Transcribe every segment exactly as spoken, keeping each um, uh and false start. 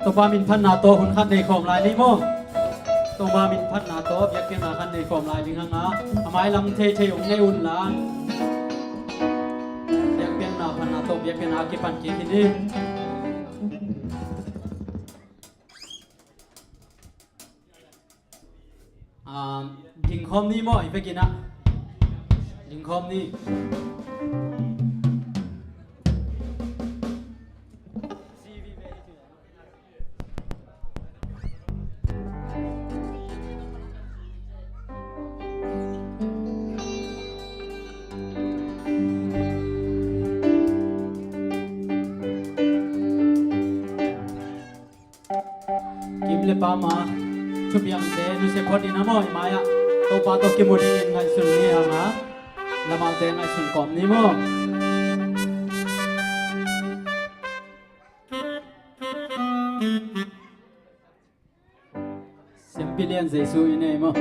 Topa min phatna tawh hun khat nei khawm lai ni maw? Topa min phatna tawh biakpiakna khat nei khawm lai ding hang a, a mailam thei thei ong nei un la. Biakpiakna phatna tawh biakpiakna a kipan kik hi ni. Ah, ding khawm ni maw, i vekin ah. Ding khawm ni. Kim le pama thupiangte nusia phot in a maw, i mai-ah Topa tawh kimu dingin ngaihsun ni hang a, lamaute ngaihsun kawm ni maw? Siampi lian Jesu i nei maw?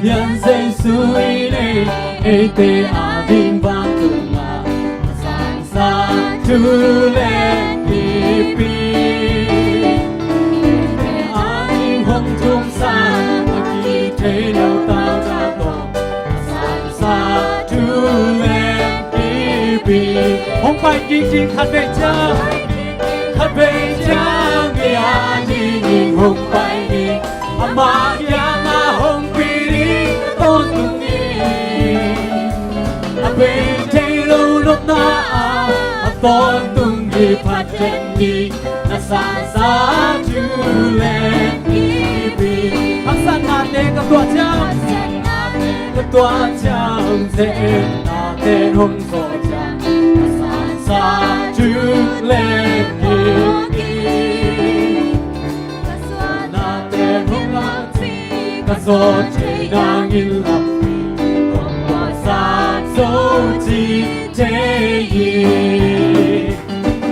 Lian Jesu i nei, eite ading vantungah a sangsa thu le kipi. Eite ading hong thumsa a kithei lo tau tau tawh a sangsa thu le kipi. Hong pai kik ding khat vei ciang, khat vei ciang, ei adingin hong pai ding, ama kiangah hong pai ding tawntung hi. A bei thei lo nopna ah a tawntung hi, phat den ding na sangsa thu le kipi. Haksatnate ka tuah ciang, ka tuah ciang, ze-etnate hong zawh ciang, na sangsa thu le kipi. Ka suahnate hong lakci, ka zawh thei nangin lampi hong puaksak zo ci thei hi.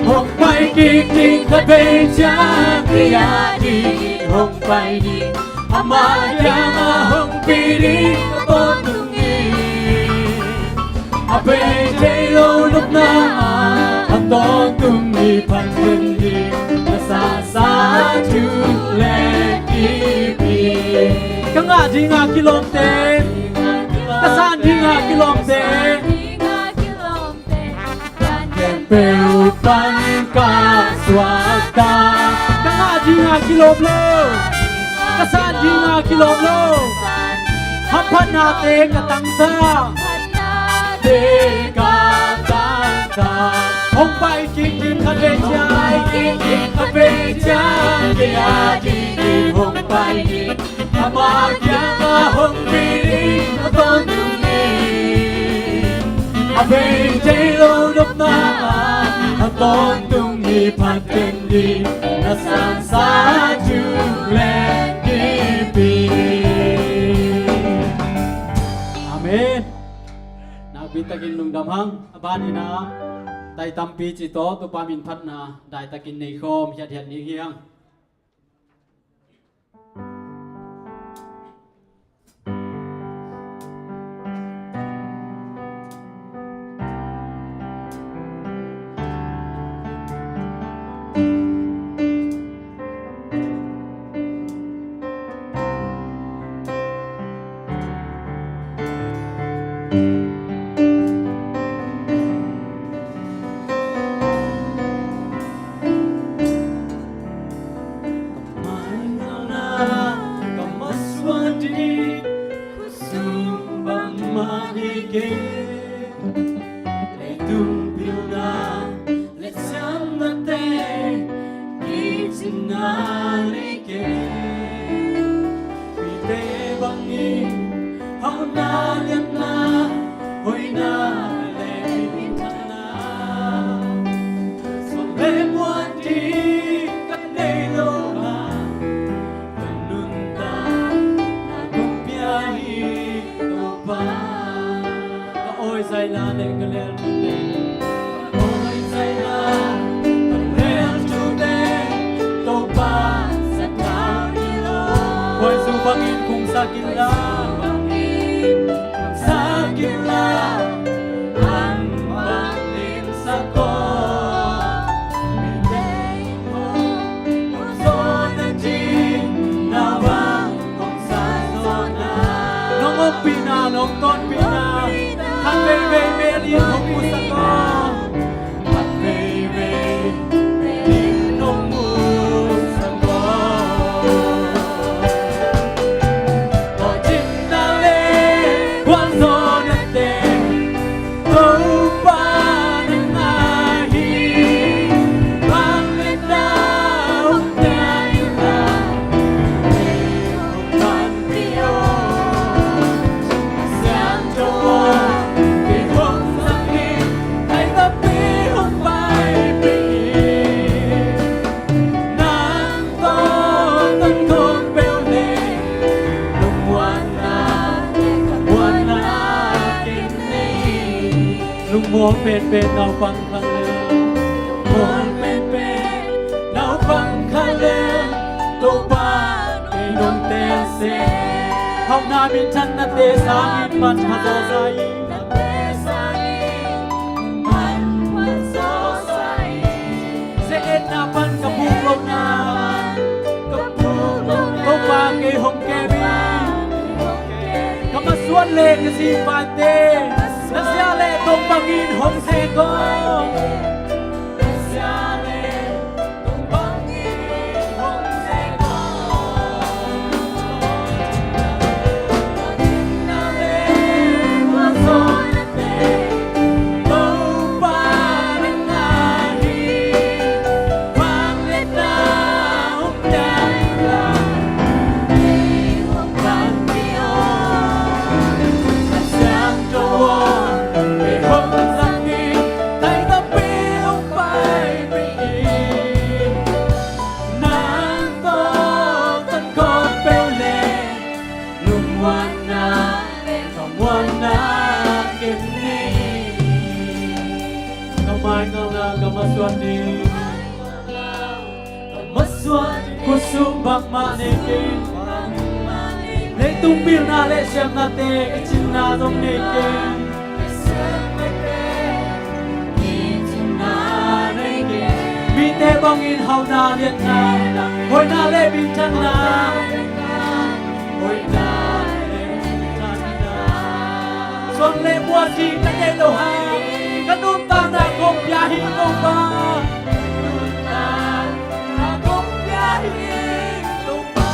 Hong pai kik ding khat vei ciang, ei adingin hong pai ding, ama kiangah hong pai ding ka tawntung hi. A bei thei lo nopna ah a tawntung hi, phat den ding na sangsa thu le kipi. Ka ngah ding a kilawmte, ka san ding a kilawmte, khempeuh pan ka suakta. Ka ngah ding a kilawm lo, ka san ding a kilawm lo, hamphatnate ka tangsa. Te ka tangsa. Hong pai kik ding khat vei ciang, khat vei ciang, ei adingin hong pai ding, ama kiangah hong pai ding ka tawntung hi. A bei thei lo nopna ah a tawntung hi, phat den ding na sangsa thu le kipi. Amen. Nakpi takin lungdam hang. A ban in ah tai tampi ci tawh Topa min phatna dai takin nei khawm hiathiat ni hi hang. Ka maizawlna ka masuan ding khutsung bangmah hi kei. Leitung pilna le siamnate kicingna nei kei. Mite bangin hauhna liatna, hoihna le minthanna, sawm le muan ding ka nei lo a, ka nun Zaila le ka lel tute, oi Zaila ka lel tute, Topa sa thau ni lo. Khuaizu bangin khungsak inla, khungsak inla, an bangin sa ko. Nong ompihna, nong tawnpihna, khat veivei mel in hong musak aw. Khat veivei mel in hong musak aw. Tawlcinna le gualzawhnate Topa nang ahi, vangliatna hong pia inla, ei hong panpih aw. Siangtho aw, kei hong zang in, thai tampi hong paipih in. Nang tawh tangthawn peuh le lungmuanna, lungmuanna ken nei. Lungmuang penpen naupang khat le, lungmuang penpen naupang khat le, Topa ei nong tel se. Hauhna minthannate sangin manpha zawza in, ze-etna pan ka puk lohna, Topa kei hong kem in. Ka masuan le ka zivante na zia le tong bangin hong ze ko. Nang tawh tangthawn peuh le lungmuanna, lungmuanna ken nei. Ka mai ngakna ka masuan ding, ka masuan khutsung bangmah nei keng. Leitung pilna le siamnate kicinna zong nei keng. Mite bangin hauhna liatna, hoihna le minthanna, hoihna le minthanna. Suan le muan ding ka nei lo hang, ka nuntakna kong pia hi Topa. Ka nuntakna kong pia hi Topa.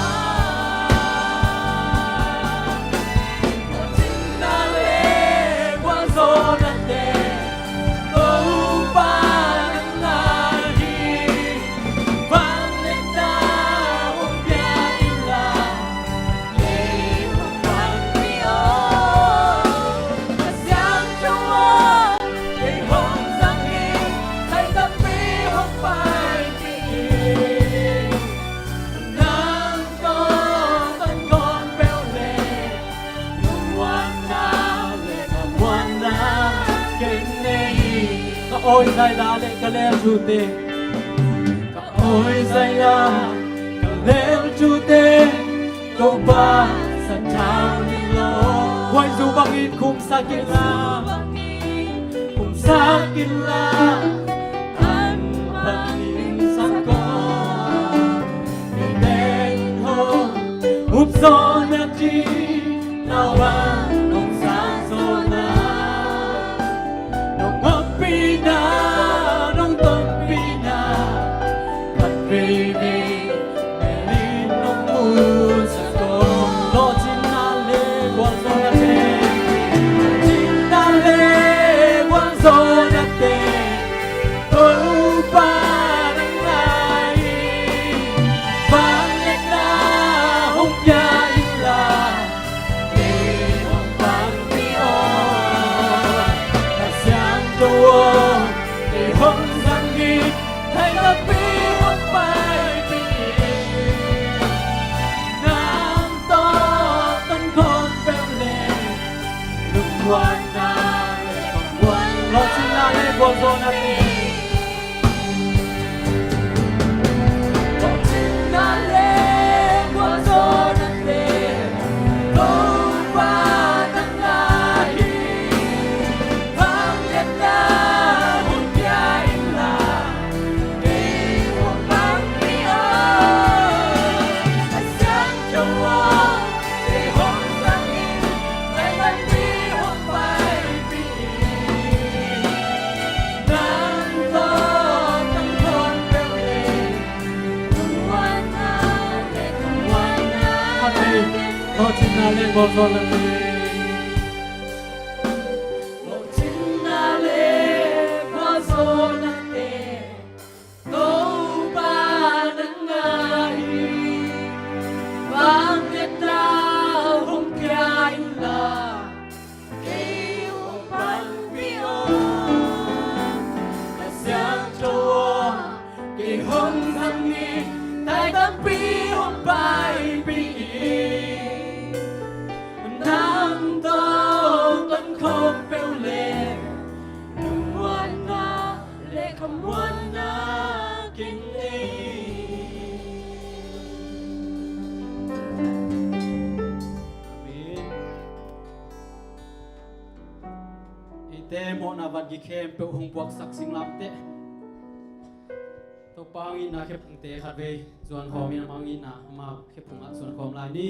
Nang tawh tangthawn peuh le lungmuanna le lungmuanna ken nei. Ka awi Zaila le ka lel tute, ka awi Zaila ka lel tute, Topa sa thau ni lo. Khuaizu bangin khungsak inla, khungsak inla, an bangin sa ko. Mite in hong upzawhna ding, nau bang hong sangzawhna, nong ompihna, nong tonpihna, khat veivei mel in nong musak aw. Lawhcinna le gualzawhna teng, lawhcinna le gualzawhna teng, Topa nang ahi, vangliatna hong pia inla, ei hong panpih aw. Na siangtho aw, ei hong zang in, thai tampi hong paipih in. Nang tawh tangthawn peuh le lungmuanna le Gualzawhnate. Lawhcinna le gualzawhnate Topa nang ahi. Vangliatna hong pia inla, kei hong pangpih aw. A siangtho aw, kei hong zang in, taitampi hong paipih in. Nang tawh kan khawm peuh leh, ka muanna le ka muanna. Amen. Lawhcinna le gualzawhnate. Lawhcinna le gualzawhnate Topa nang ahi. Vangliatna hong pia inla, kei hong pangpih aw. A siangtho aw, kei hong zang in, taitampi hong paipih in. Nang tawh kan khawm peuh leh, na muanna le ka muanna kei nei. Amen. Eite mawhna van gik khempeuh hong puaksak singlamteh Topa hong itna khephungte khatvei zuan khawm in, ama hong itna ama khephungah zuan khawm lai ni.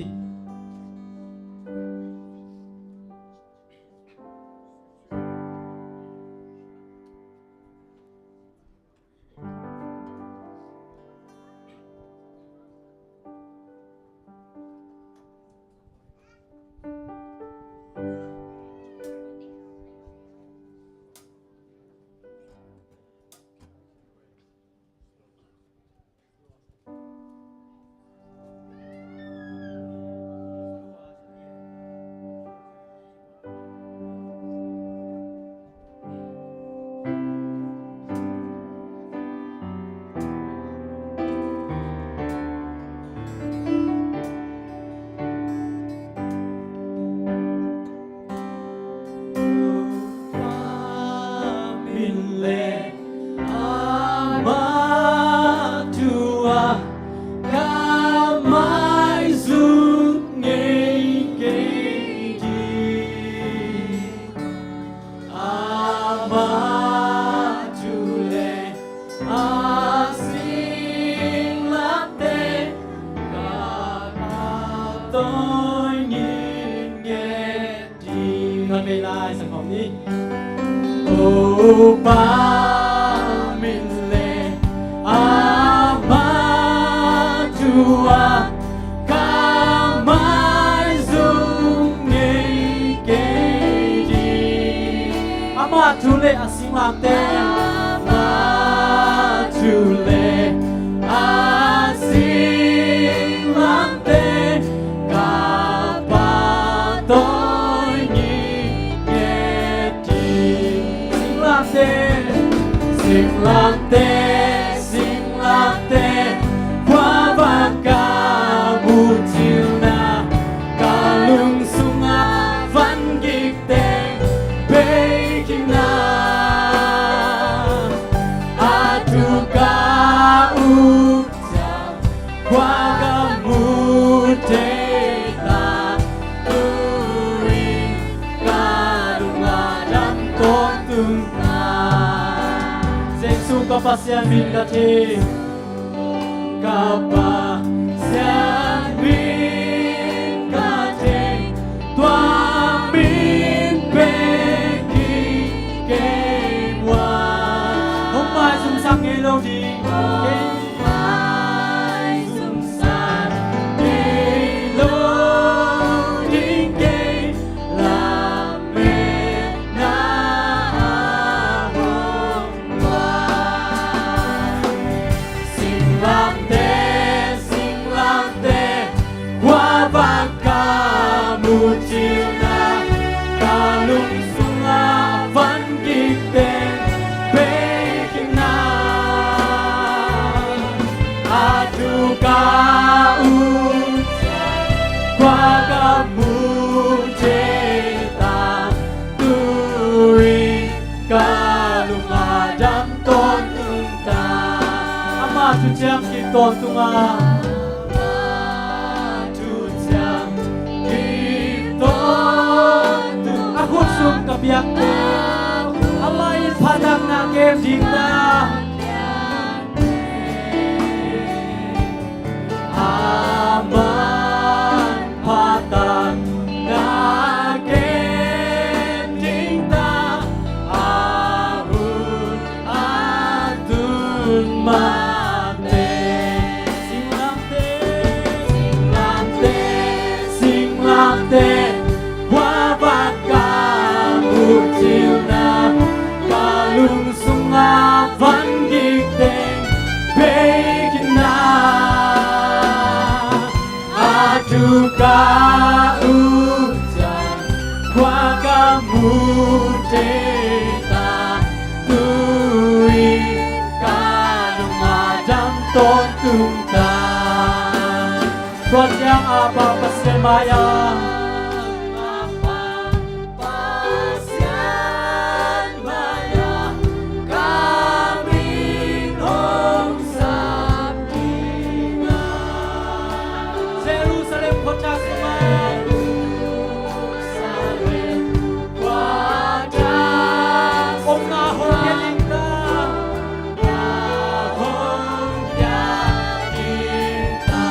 Min le ama thu-ah ka maizum ngei kei ding. Ama thu le a singlamteh ka pahtawi ngitnget ding. Khatvei lai sang khawm ni. Topa min le ama thu-ah ka maizum ngei kei ding. Ama thu le a singlamteh. Ama thu le a singlamteh ka pahtawi ngitnget ding. Singlamteh, singlamteh, singlamteh, kua bang ka mucilna, ka lungsung a van gik teng pei kik na. A thu ka ut ciang kua ka mu thei ta, tu-in ka lung a dam tawntung na. Jesu ka Pasian min ka thei, ka Pasian min ka thei, tua min pen kik kei muan. Hong maizumsak ngei lo ding, kei maizumsak ngei lo ding, kei lametna a hong Singlamteh, singlamteh, kua bang ka mucilna, ka lungsung a van gik teng pei kik na. A thu ka ut ciang kua ka mu thei ta, tu-in ka lung a tawntung a, a khut sung ka piakte, a mai-in phatna kem ding ta. Aman phatna kem ding ta, a hun a tun mate. Singlamteh, singlamteh, singlamteh, kua bang ka mucilna, ka lungsung a van gik teng, beikna. A thu ka up ciang, kua ka mu thei ta, tu-in ka lung a dam tawntung ta. Tua ciang a Pa Pasian mai-ah, a Pa Pasian mai-ah, ka min hong sap ding a. Jerusalem khuatak sungah, Jerusalem khuatak sungah, omna hong pia ding ta, omna hong pia ding ta.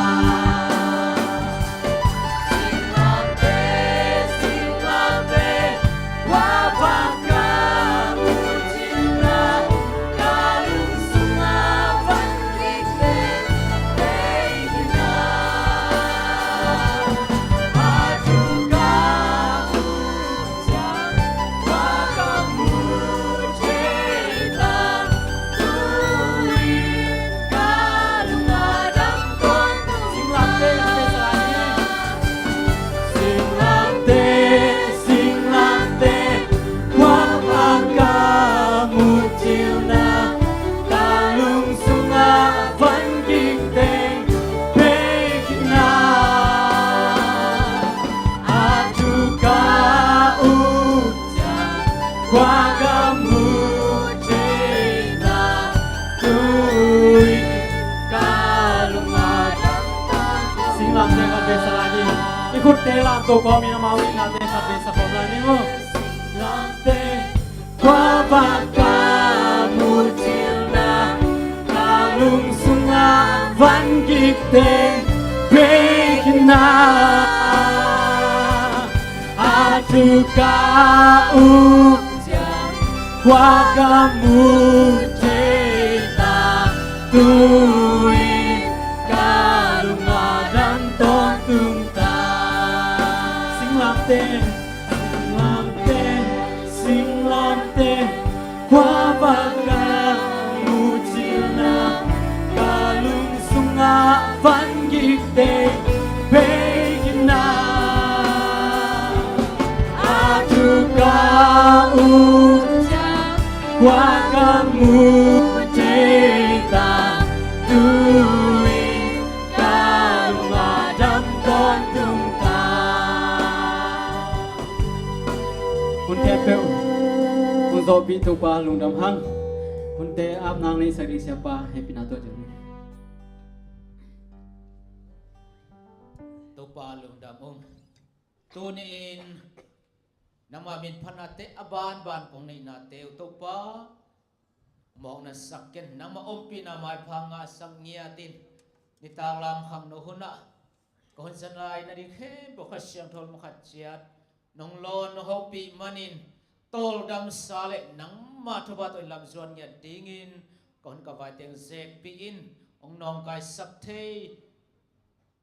Singlamteh, singlamteh, kua bang ka mucilna, ka lungsung a van gik teng, beikna. A thu ka up ciang, kua ka mu thei ta, tu-in ka lung a dam tawntung ta. Singlamteh, singlamteh, singlamteh, kua bang ka mucilna, ka lungsung a van gik teng, beikna. A thu ka up ciang, kua ka mu thei ta, tu-in ka lung a dam tawntung ta. Singlamteh khat vei sa lai ni. I khutte lam to kawmin amau itnate khat vei sa kawm lai ni maw. Singlamteh, kua bang ka mucilna, ka lungsung a van gik teng, beikna. A thu ka up ciang, kua ka mu thei ta, tu-in ka lung a dam tawntung ta. Singlamteh, singlamteh, singlamteh, kua bang ka mucilna, ka lungsung a van gik teng, beikna. A thu ka up ciang, kua ka mu thei ta, tu-in ka lung a dam tawntung ta. Hun khempeuh hun zawhpih Topa lungdam hang. Hunte ap nang nei sak ding siapa hehpihna tawh ciang. Topa lungdam ung. Tuni-in nangmah min phatnate a banban kong neihnate uh Topa, mawhna sak ken, nangmah ompihna maipha ngahsak ngiatin, nitak lam khangno hunah ka hun zang lai nading khempeuh Kha Siangtho mun khat ciat nong lawn nong hopih manin, tawldamsa le nangmah thupha tawh lamzuan ngiat dingin ka hun ka vaiteng zekpih in, hong nawngkaisak thei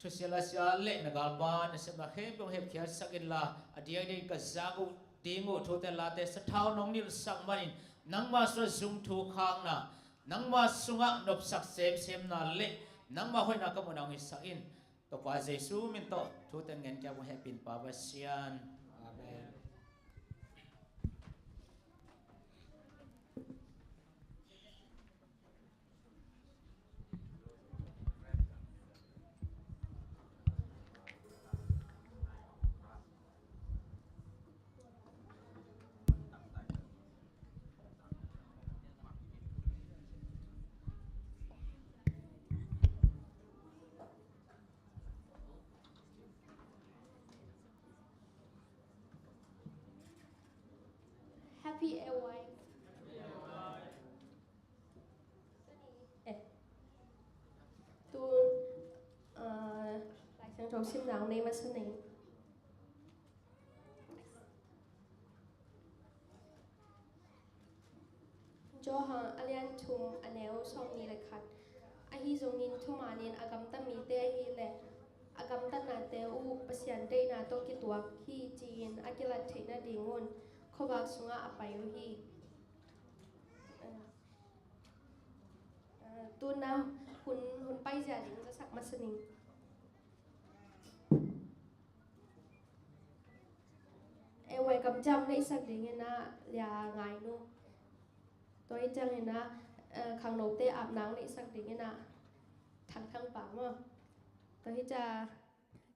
thusia lasia le na galvan nasepna khempeuh hong hepkhiatsak inla, a diakdiakin ka zak uh ding uh thute late sathau nong nilhsak manin, nangmah sungah zung thukhakna, nangmah sungah nopsak semsemna le nangmah hoihna ka muhna hong hisak in. Topa Jesu min tawh thute ngen kei a, hong hehpihna Pa Pasian. Amen. Happy A Y. Eh. Tun, ah, Lai Siangtho simna nei masa ning. Johan a lian thum a neu sawmnih le khat. Ahi zongin thumanin a gamta mite ahih leh a gamtatnate uh Pasian deihna tawh kituak hi ci-in a kilat theih nadingun khuavak sungah a pai uh hi. Ah, tuna hun, hun paizia ding zasak masa ning. A Y kamciam neihsak dingin ah Lia Ngai Nu. Tua hi ciangin ah, eh, khangnote apna neihsak dingin ah Thang Thang Pa maw. Tua hi ciang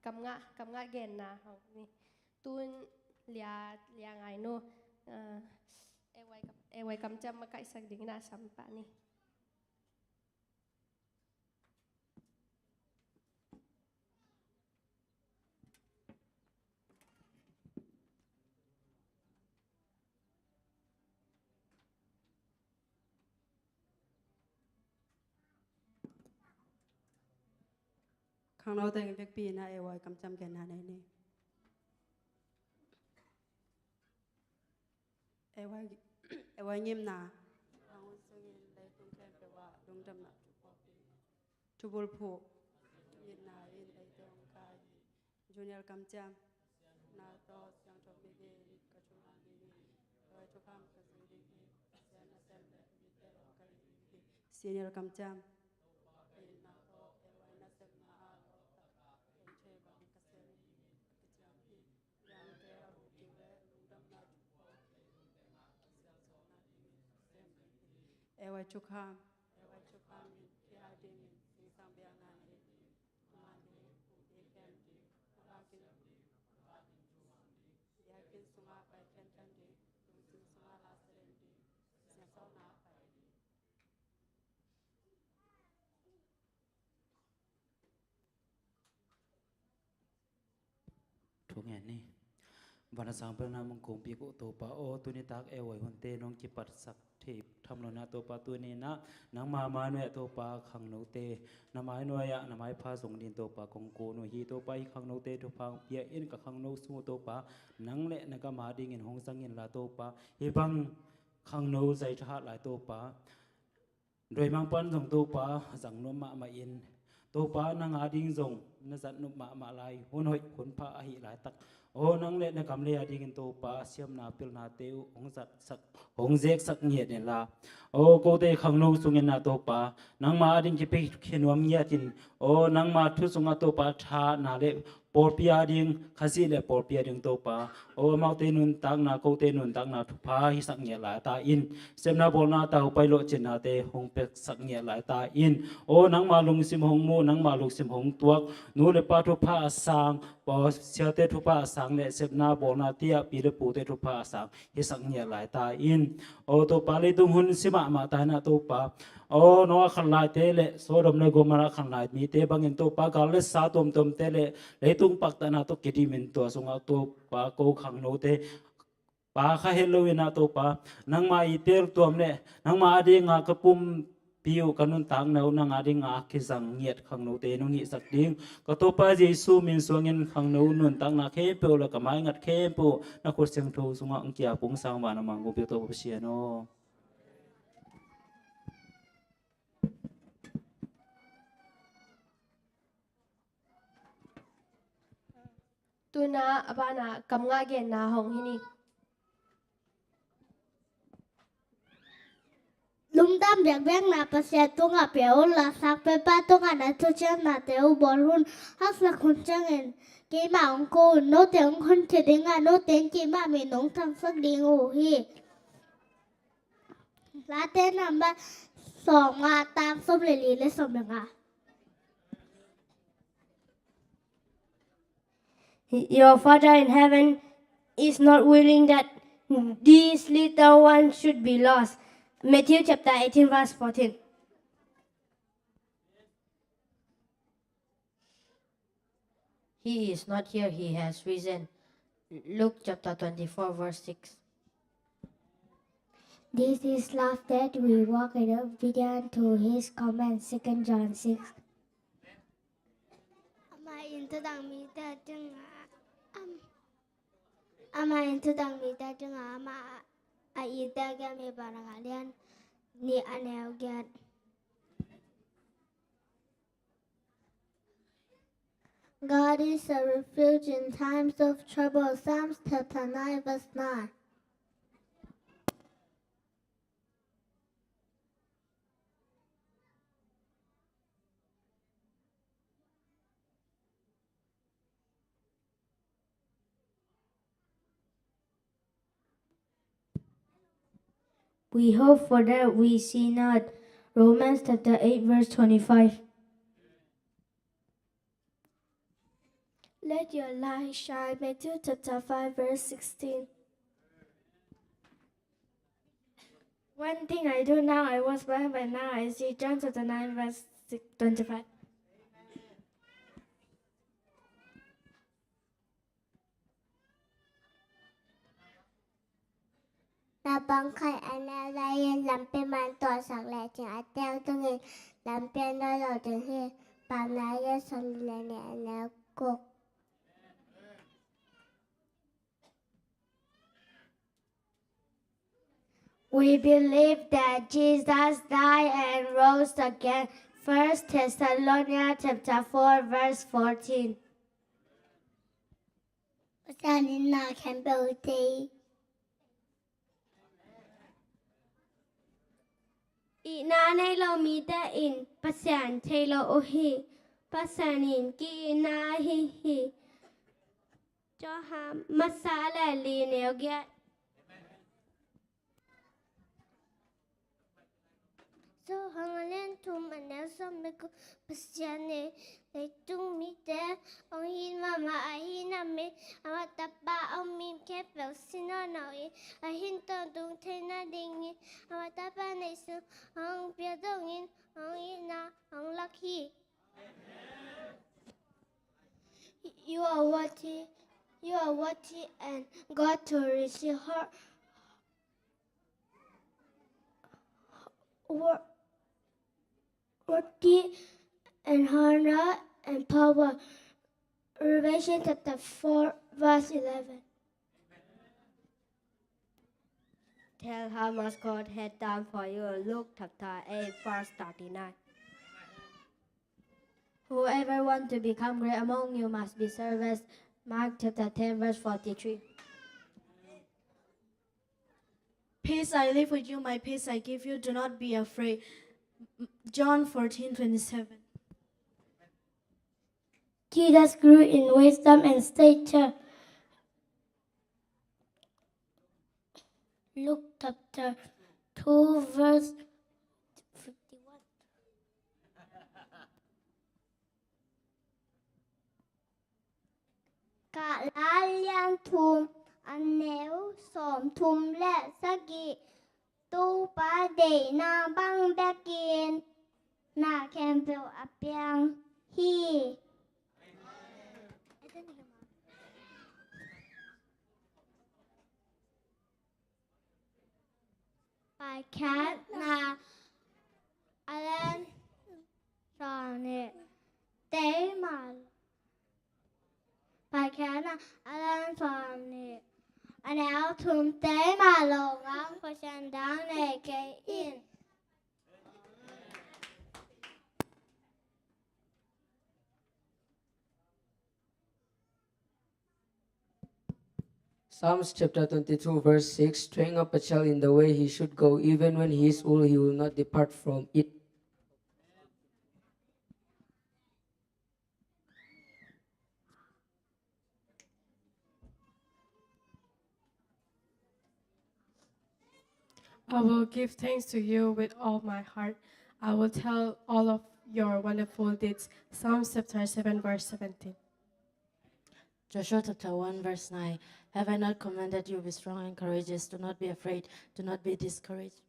kam ngah, kam ngah genna hong ni. Tun Lia, Lia Ngai Nu, eh, A Y kam, A Y kamciam makaihsak dingin ah sam pah ni. Khangno teng vekpi in ah A Y kamciam genna nei ni. A Y, A Y ngimna. Vangun sungin leitung khempeuh ah lungdamna thupha. Thubulphuh. Itna in leite hong kai hi. Junior kamciam. Na tawh siangtho mi ding ka thuman ding hi. A Y thukham ka zui ding hi. Pasian nasem le mite hong kai ding hi. Senior kamciam. Itna tawh A Y nasepna ah lawp taktak hong thei bang ka sem ding hi. Ka kiciam hi. A Y thukham. A Y thukham in, kei a dingin, zingsang biakna nei ding, thuman ding, pumpi khempeuh ding, a biakinn sungah pai khenkhen ding, lungsim sungah la serem ding, siangsauna pai ding. Thungen ni. Van a sang pelna mong kongpi ko Topa aw, tuni tak A Y hunte nong kipatsak thei tham lo na Topa, tuni na nangma mai nuai ah Topa khangnote na mai nuai ah na maipha zong din Topa kong ko nuai hi. Topa, hih khangnote thupha pia in, ka khangno sung uh Topa nang le na gam a dingin hong zang inla Topa, hih bang khangno zai thahat lai Topa, Doimang pan zong Topa zang nuam mahmah in, Topa nang a ding zong na zat nuam mahmah lai, hun hoih hun pha ahih laitak, aw nang le na gam le a dingin Topa siamna pilnate uh hong zatsak, hong zeksak ngiat inla, aw kote khangno sungin na Topa nangma a ding kipia khin nuam ngiat in, aw nangma thu sungah Topa tha na le pawlpi a ding, Khazih le pawlpi a ding Topa, aw amaute nuntakna, kote nuntakna thupha hisak ngiat lai ta in, sepna bawlna tau pai lawhcinnate hong peksak ngiat lai ta in, aw nangma lungsim hong mu, nangma lungsim hong tuak, nu le pa thupha a sang, aw siate thupha a sang le sepna bawlna tiah pi le pute thupha a sang hisak ngiat lai ta in. Aw Topa, leitung hun si mahmah ta hi na Topa, aw Noah khanlaite le Sodom le Gomorrah khanlai mite bangin Topa, gal le sa tuamtuamte le leitung paktahna tawh kidim in, tua sungah Topa ko khangnote pa kha het lo in ah Topa, nangma i teel tuam le nangma a dinga ka pumpi uh, ka nuntakna uh nang a dinga kizang ngiat khangnote nong hihsak ding ka Topa Jesu min suangin khangno nuntakna khempeuh le ka maingat khempeuh na khut siangtho sungah hong kia pungsang, van a mang kong pia Topa Pasian aw. Tuna a bana kam ngah genna hong hi ni. Lungdam biakbiakna Pasian tungah pia un la, sakpiapa tungah na thuciamnate uh bawl hun, haksak hun ciangin keimah hong ko un, note hong honkhia dingah note in keimah min hong thangsak ding uh hi. Late number sawmnga, tang sawm le li le sawm le nga. Your Father in heaven is not willing that these little ones should be lost. Matthew chapter eighteen, verse fourteen. He is not here, he has risen. Luke chapter twenty-four, verse six. This is love, that we walk in obedience to his command, Second John six. Amah in thudang mite dingah, am, amah in thudang mite dingah amah a itte a gen mi Baraka lian nih a neu giat. God is a refuge in times of trouble. Psalms chapter nine, verse nine. We hope for that we see not. Romans chapter eight, verse twenty-five. Let your light shine. Matthew chapter five, verse sixteen. One thing I do now, I was blind, but now I see. John chapter nine, verse six, twenty-five. Naupang khat a neu lai-in lampi man tuahsak lecin a teu tungin lampi a nuai lo ding hi. Paunak a lian sawm le nih a neu guk. We believe that Jesus died and rose again. First Thessalonians chapter four, verse fourteen. Pasian in na khempeuh thei. Itna nei lo mite in Pasian thei lo uh hi. Pasian in ki-itna ahi hi. Johan masa le li neu giat. Johan a lian thum a neu sawm le guk. Pasian in leitung mite hong it mahmah ahih manin amah tapa a om mi khempeuh si nawn lo-in a hing tawntung theihna dingin amah tapa neihsun hong pia dongin hong itna hong lak hi. You are worthy, you are worthy and God to receive her, wor-, worthy and honor and power. Revelation chapter four, verse eleven. Tell how much God had done for you. Luke chapter eight, verse thirty-nine. Whoever want to become great among you must be servants. Mark chapter ten, verse forty-three. Peace I leave with you, my peace I give you. Do not be afraid. John fourteen twenty-seven. Jesus grew in wisdom and stature. Luke chapter two, verse fifty-one. Kahla lian thum a neu sawm thum le sagih. Topa deihna bang bekin na khempeuh a piang hi. Paikhiatna a lian sawm nih. Tei mah lo. Paikhiatna a lian sawm nih a neu thum. Tei mah lo ngang Pasian dang nei kei in. Psalms chapter twenty-two, verse six. Train up a child in the way he should go, even when he is old, he will not depart from it. I will give thanks to you with all my heart. I will tell all of your wonderful deeds. Psalms chapter seven, verse seventeen. Joshua chapter one, verse nine. Have I not commanded you, be strong and courageous? Do not be afraid, do not be discouraged.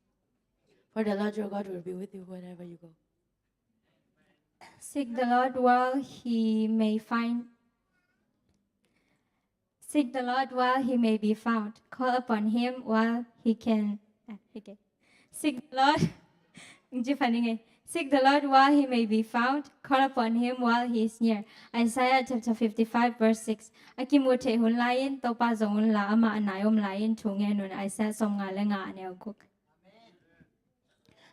For the Lord your God will be with you wherever you go. Seek the Lord while he may find Seek the Lord while he may be found. Call upon him while he can Ah, okay. Seek the Lord. Seek the Lord while he may be found. Call upon him while he is near. Isaiah chapter fifty-five, verse six. A kimu thei hun lai-in Topa zong unla, amah a nai om lai-in thu ngen un. Isaiah sawmnga le nga, a neu guk.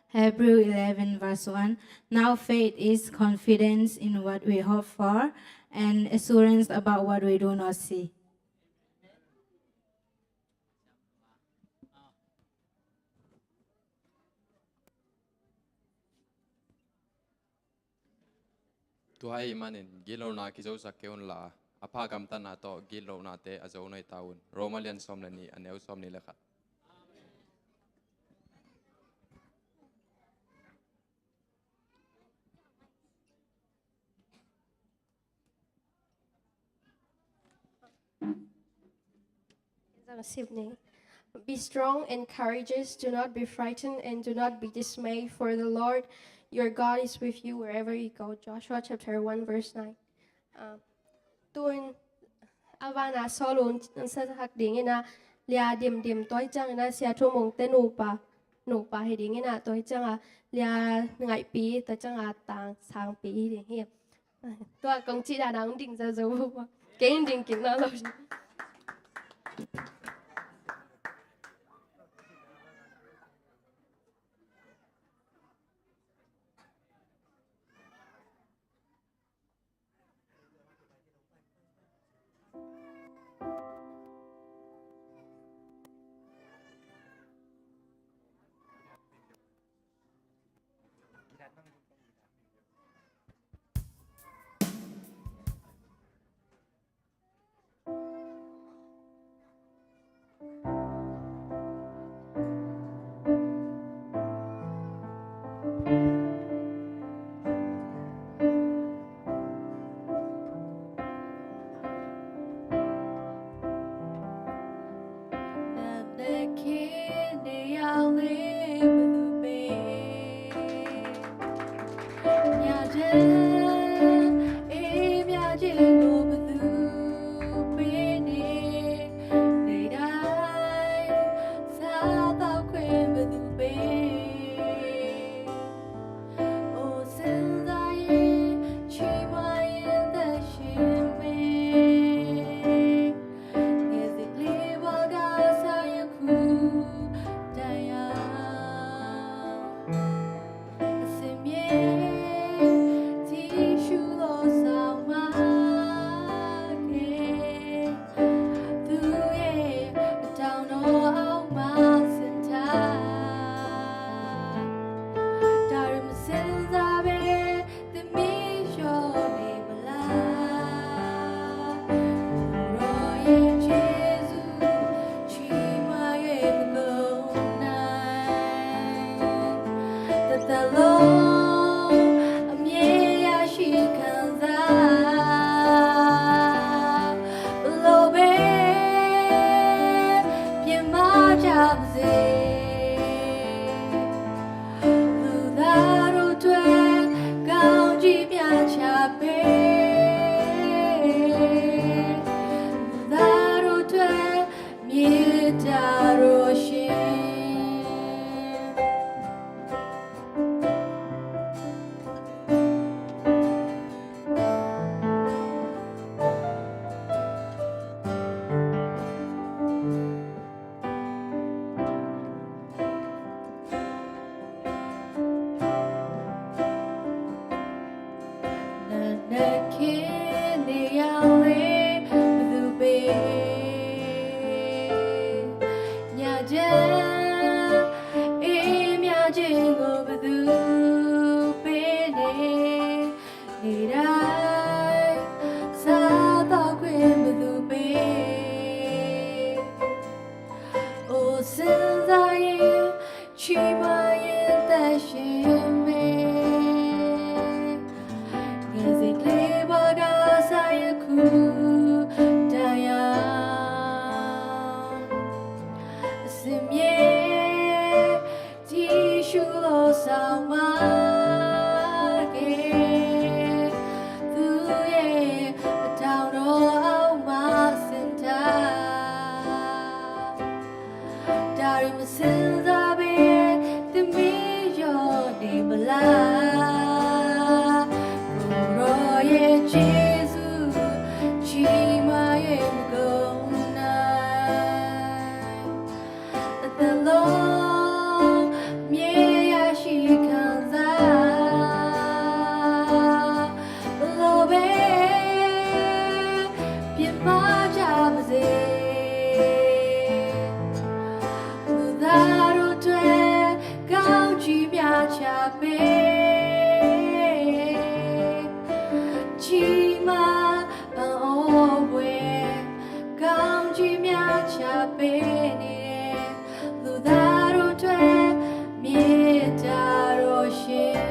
Hebrew eleven, verse one. Now faith is confidence in what we hope for and assurance about what we do not see. Tua ahih manin gitlohna kizosak kei unla, a pha gamtatna tawh gitlohnate a zo nuai ta un. Roma lian sawm le nih, a neu sawmnih le khat. Be strong and courageous. Do not be frightened and do not be dismayed, for the Lord your God is with you wherever you go. Joshua chapter one, verse nine. Ah, tun a vana Saul un sathak dingin a lia dimdim, tua hi ciangin a Sia Thum Mungte nupa, nupa hi dingin a, tua hi cianga lia ngaihpi, tua cianga tang sangpi hi ding hi. Tua kong cih dan a hong ding zozo. Kei hong ding kik nawn lo. မကုန်နိုင် အသက်လုံး မြေရရှိခံစား ဘယ်လိုပဲ ပြစ်မှားကြပါစေ လူသားတို့အတွက် ကောင်းချီးများချပေး ကြီးမား ပန်အိုးပွဲ ကောင်းချီးများချပေးနေတဲ့ လူသားတို့အတွက် မေတ္တာတော်ရှင်။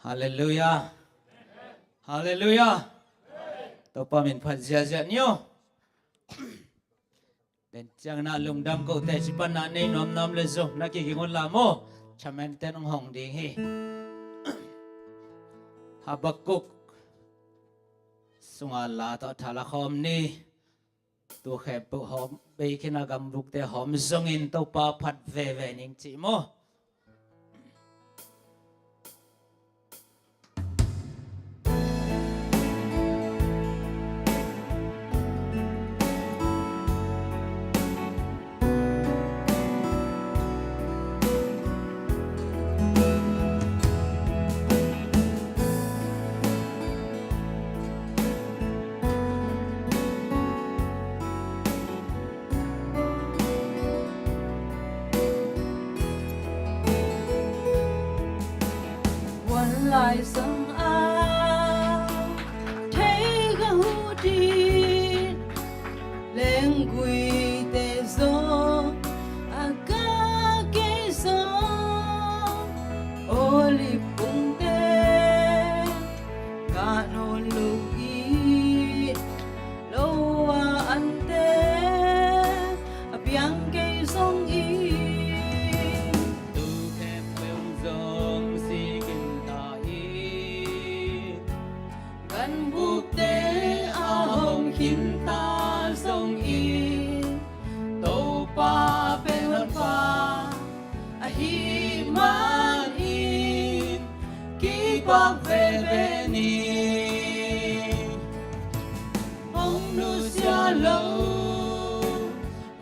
Halleluiah. Halleluiah. Topa min phat ziahziah ni aw. Den ciangin ah lungdam kote, ci panna nei nuamnuam le zong na kiging un la maw. Thamen ten hong hong ding hi. Habakkuk sunga la tawh thala khawm ni. Tu khempeuh hawm, bei khin a gambukte hawm zongin Topa phat veve ning ci maw. Wan lai sang a thei ka hu din, lengguite zong a ka kei zong, olive kungte ka nawn lo i, lo a ante a piang kei zong i, tu khempeuh zong si khin ta hi. Ganbukte a hong khin ta zong i, Topa pen honpa ahih manin kipak veve ni. Hong nusia lo,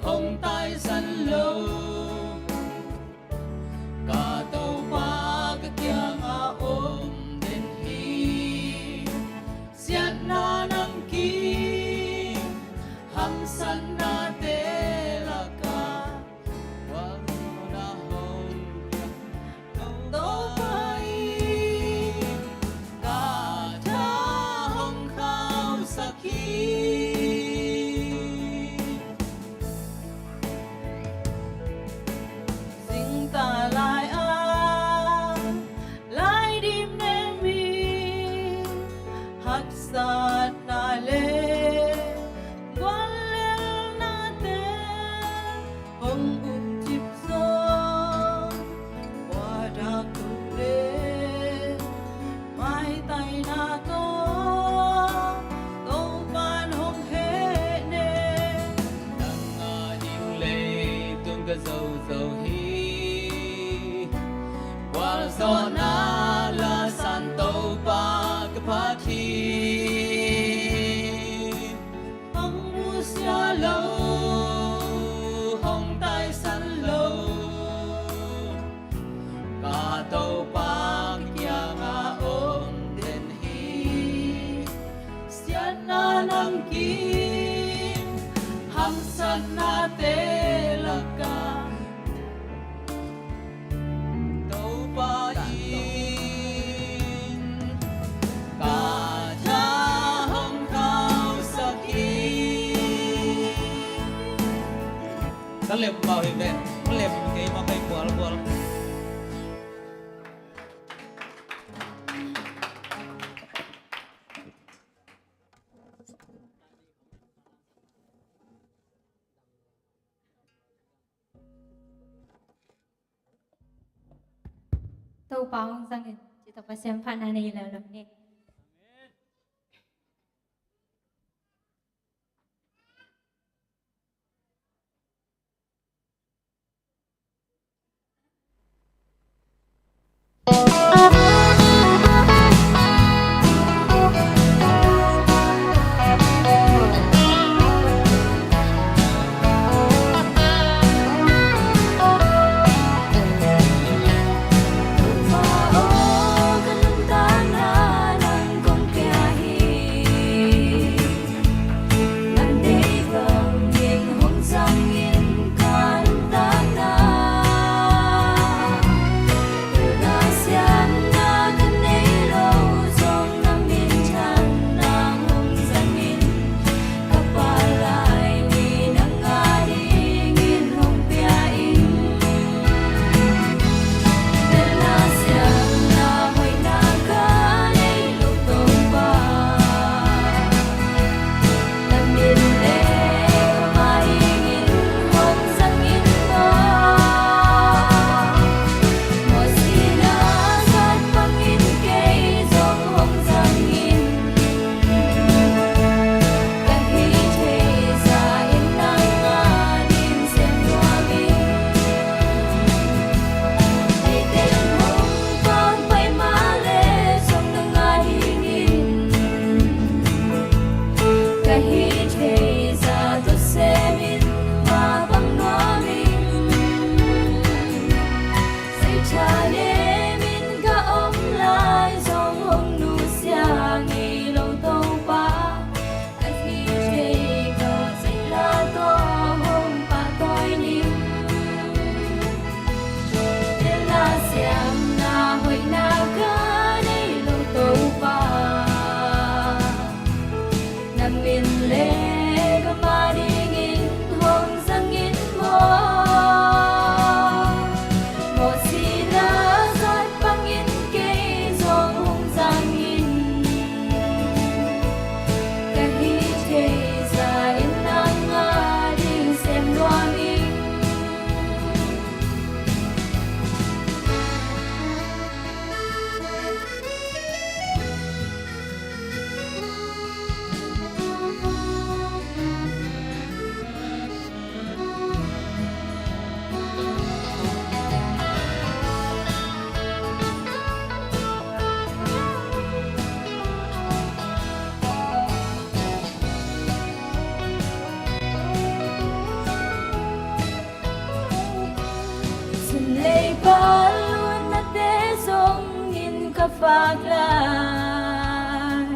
hong taisan lo, ka Topa ka kiangah om den hi. Siatna namkim hamsatnate lakah, Topa in ka tha hong khauhsak hi. Zingta lai-a lai dim nem hi. Haksatna le guallelnate hong ukcip zong, kua dak tuk le maitaina tawh Topa'n hong hehnem. Nang a ding leitung ka zozo hi. Gualzawhna la san Topa ka phat hi. Hong nusia lo, hong taisan lo, ka Topa ka kiangah om den hi. Siatna namkim hamsatnate lakah Topa in Lem mah hi ve. Lem kei mah kei bual bual. Topa hong zangin, ci Topa siamphatna nei leuleu ni. Sum lei pal luatnate zongin ka vak lai.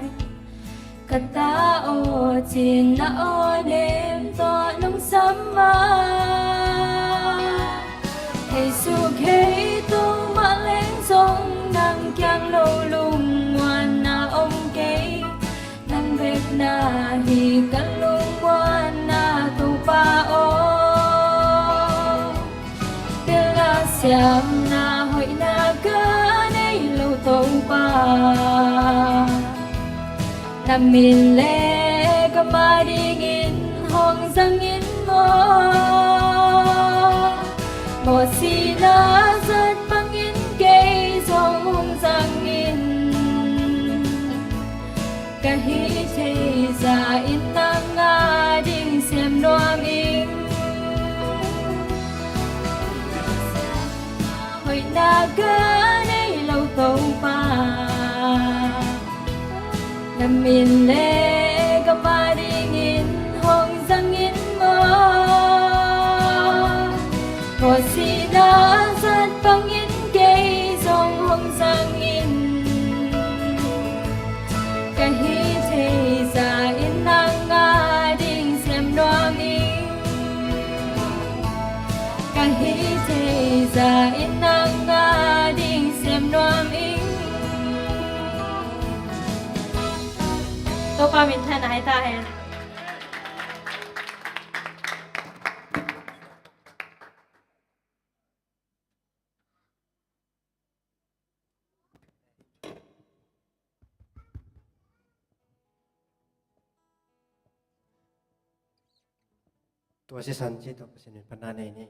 Ka ta aw cin na aw nem tawh nong sam a, hei suk hei tung mah leng zong nang kiang lo lungmuanna om kei. Nang bekna hi ka lungmuanna Topa aw. Pilna siamna hoihna ka nei lo Topa, na min le ka ma dingin hong zangin maw. Mawhsina zat bangin kei zong hong zangin. Ka hih theih zah in nang a ding sem nuam ing. Hoihna ka nei lo Topa, na min le ka ma dingin hong zangin maw. Mawhsina zat bangin kei zong hong zangin. Ka hih theih zah in nang a ding sem nuam ing. Ka hih theih zah in nang a ding sem nuam ing. Topa minthanna hi ta hen. Tua sisan cih tawh Pasian min phatna nei ni.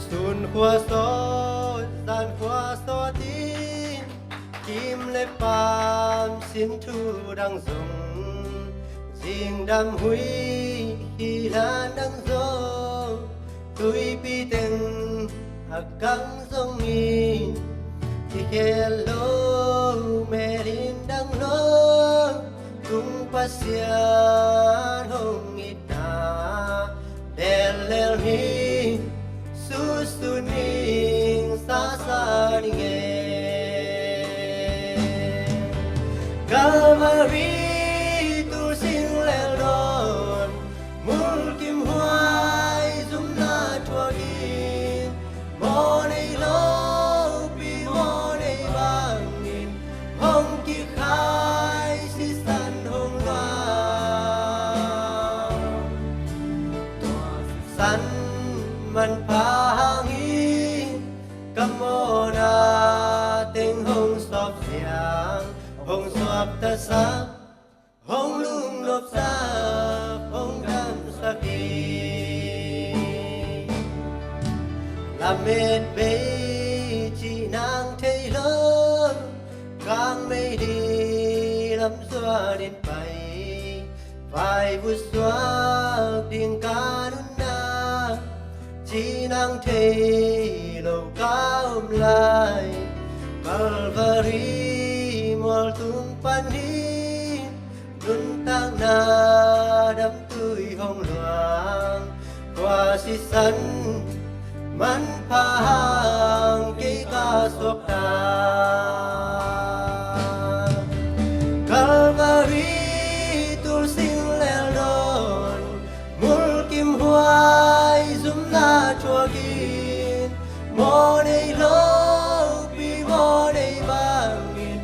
Sun khua sawt, zan khua sawt in, kim le paam sin thu dang zong, zingdam huih hi dan dang zong, tuipi teng a kang zong in, kikhel lo, mel in dang lo, tung Pasian hong itna, lellel ni, susu ning, sasa ning e. Calvary tul sing lel dawn, mulkimhuai zumna thuak in, mawh nei lopi mawh nei bangin, hong kikhai sisan hong luang. Tua sisan manpha hangin, ka mawhna teng hong sawp siang, hong suaktasak, hong lungnopsak, hong damsak hi. Lamet bei cih nang thei lo, kang meili lam zuan in pai, vai vutsuak ding ka nunna, cih nang thei lo ka om lai. Calvary mual tung panin, nuntakna damtui hong luang. Tua sisan manpha hang kei ka suakta. Calvary tul sing lel dawn, mulkimhuai zumna thuak in, mawh nei lopi mawh nei bangin,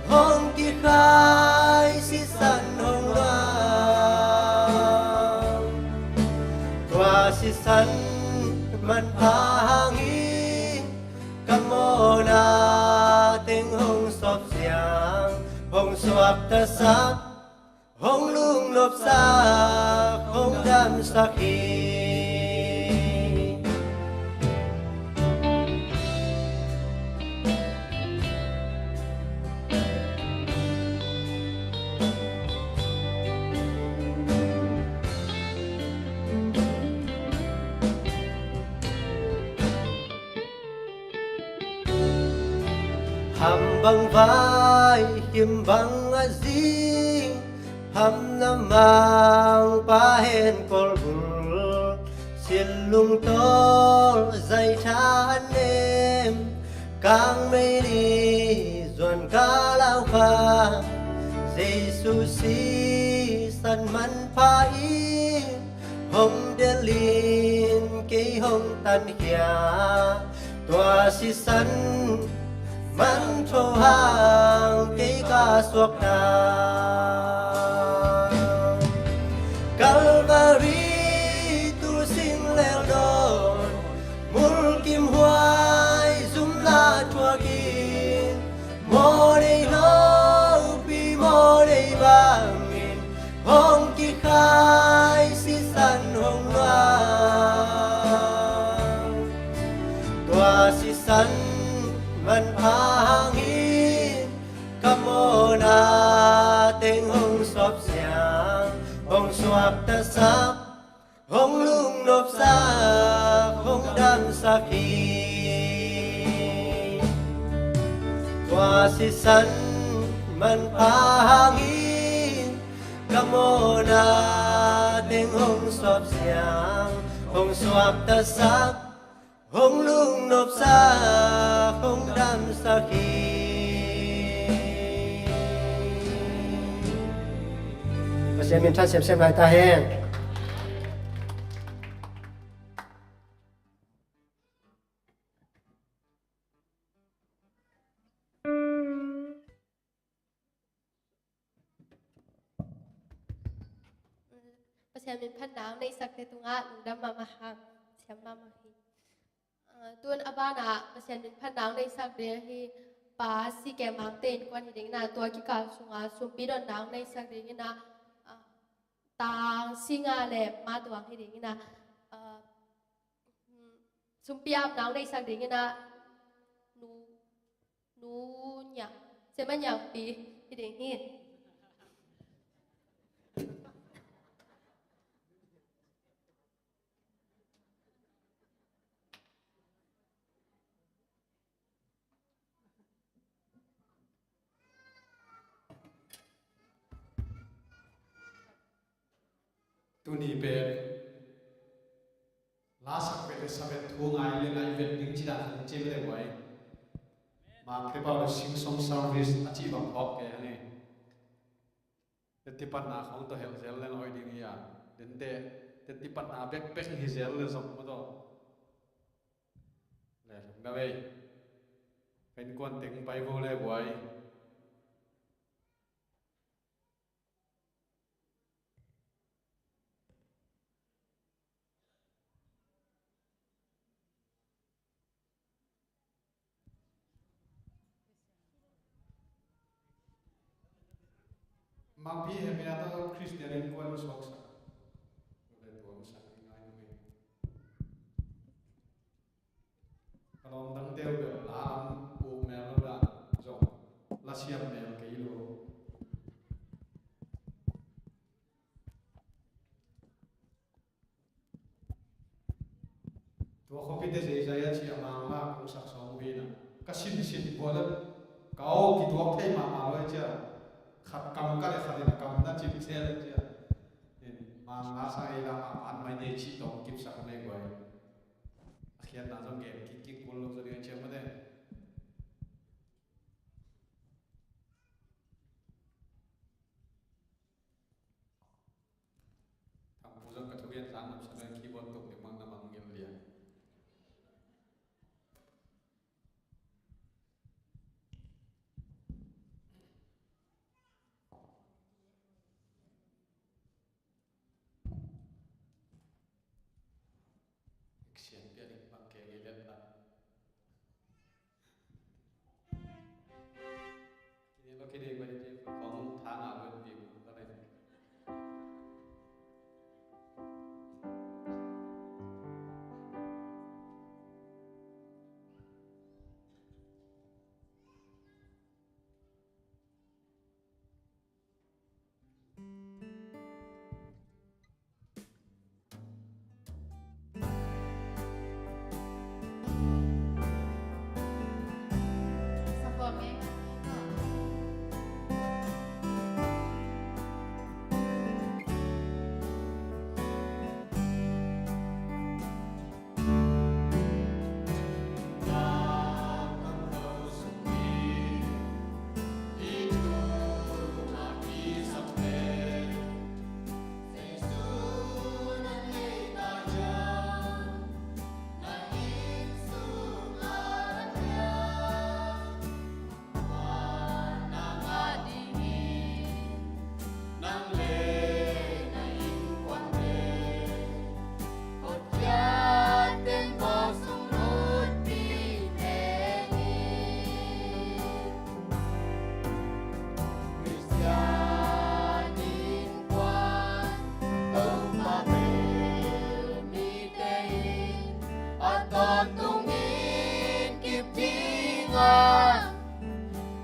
hong kikhai sisan hong luang. Tua sisan manpha hangin, ka mawhna teng hong sawp siang, hong suaktasak, hong lungnopsak, hong damsak hi. Ham bang vai, him bang a zing, hamna mangpa hen kolbul, sin lungtawl zaitha a nem, kang meili zuan ka lau kha, Jesu sisan manpha in, hong delhin kei hong tankhia. Tua sisan mantho hang kei ka suakta. Calvary tul sing lel dawn, mulkimhuai zumna thuak in, mawh nei lopi mawh nei bangin, hong kikhai sisan hong luang. Tua sisan manpha hangin, ka mawhna teng hong sawp siang, hong suaktasak, hong lungnopsak, hong damsak hi. Tua sisan manpha hangin, ka mawhna teng hong sawp siang, hong suaktasak, hong lungnopsak, hong damsak hi. Pasian min tha semsem lai ta hen. Pasian min phatna hong neihsakte tungah lungdam mahmah hang. Siam mahmah hi. Ah, tun a banah Pasian min phatna hong neihsak ding hi. Pa C K Mangte innkuan hi ding in ah, tua kikal sungah sumpi dotna hong neihsak ding in ah, ah, Tang Singa le Ma Tuang hi ding in ah, ah, hmm, sumpi apna hong neihsak ding in ah, Nu Nu Nya, Sema Nyangpi hi ding hi. Tuni pen lasak vet le sa vet thu ngai le ngai vet ding ci dan a ding ci vet le guai. Mak te pau le sing song service a ci bang phawk ke hang e. Teti patna khong tawh helh zel le ngawi ding hi a. Dente teti patna bekbek hi zel le zong maw tawh. Le lungdam ei. Ka innkuan teng pai vo le guai. Mangpi hemia tawh Khristian innkuan suaksak. Ule tuamsak ding ngai nui. Ka lawm dang teu bel la lam puk mel lo dan zong la siam mel kei lo. Tua khuapite zeizai a ci a Mangla kong sak sawm uh hi na. Ka sinsin bual a ka aw kituak thei mahmah lo a cia. Khat kam ka le khat in a kam na cim sel a cia. In Mangla sang ei lam a man mai nei ci tawng kipsak a nei guai. A khiatna zong gen kik kik kul lo zaw ding a cia mate. Thangpu zong ka thugen sang lam sa keyboard tuk ding mang na mang ngil lian. Action pian in bang keng i let na. Kini lo kini ko ni ti ko kong tha nga lo ti ko ka le.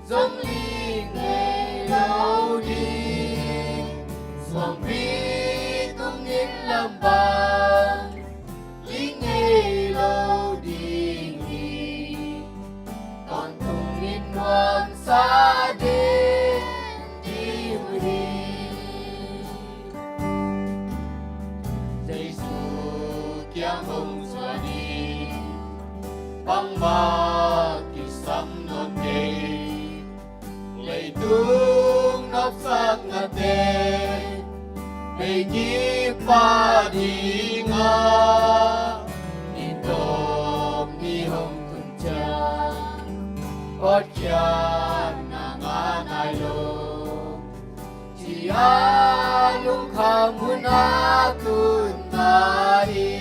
Zong ling ngei lo ding, suangpi tungin lam bang ling ngei lo ding hi. Tawntung in nuamsa den ding uh hi. Jesu kiang hong zuan in bangmah kisam nawn kei. Leitung nopsaknate beigip pah dingah, ni tawp ni hong tun ciang pawtkhiatna ngah nai lo. Ci-a lungkham Khamhun a tun mah hi.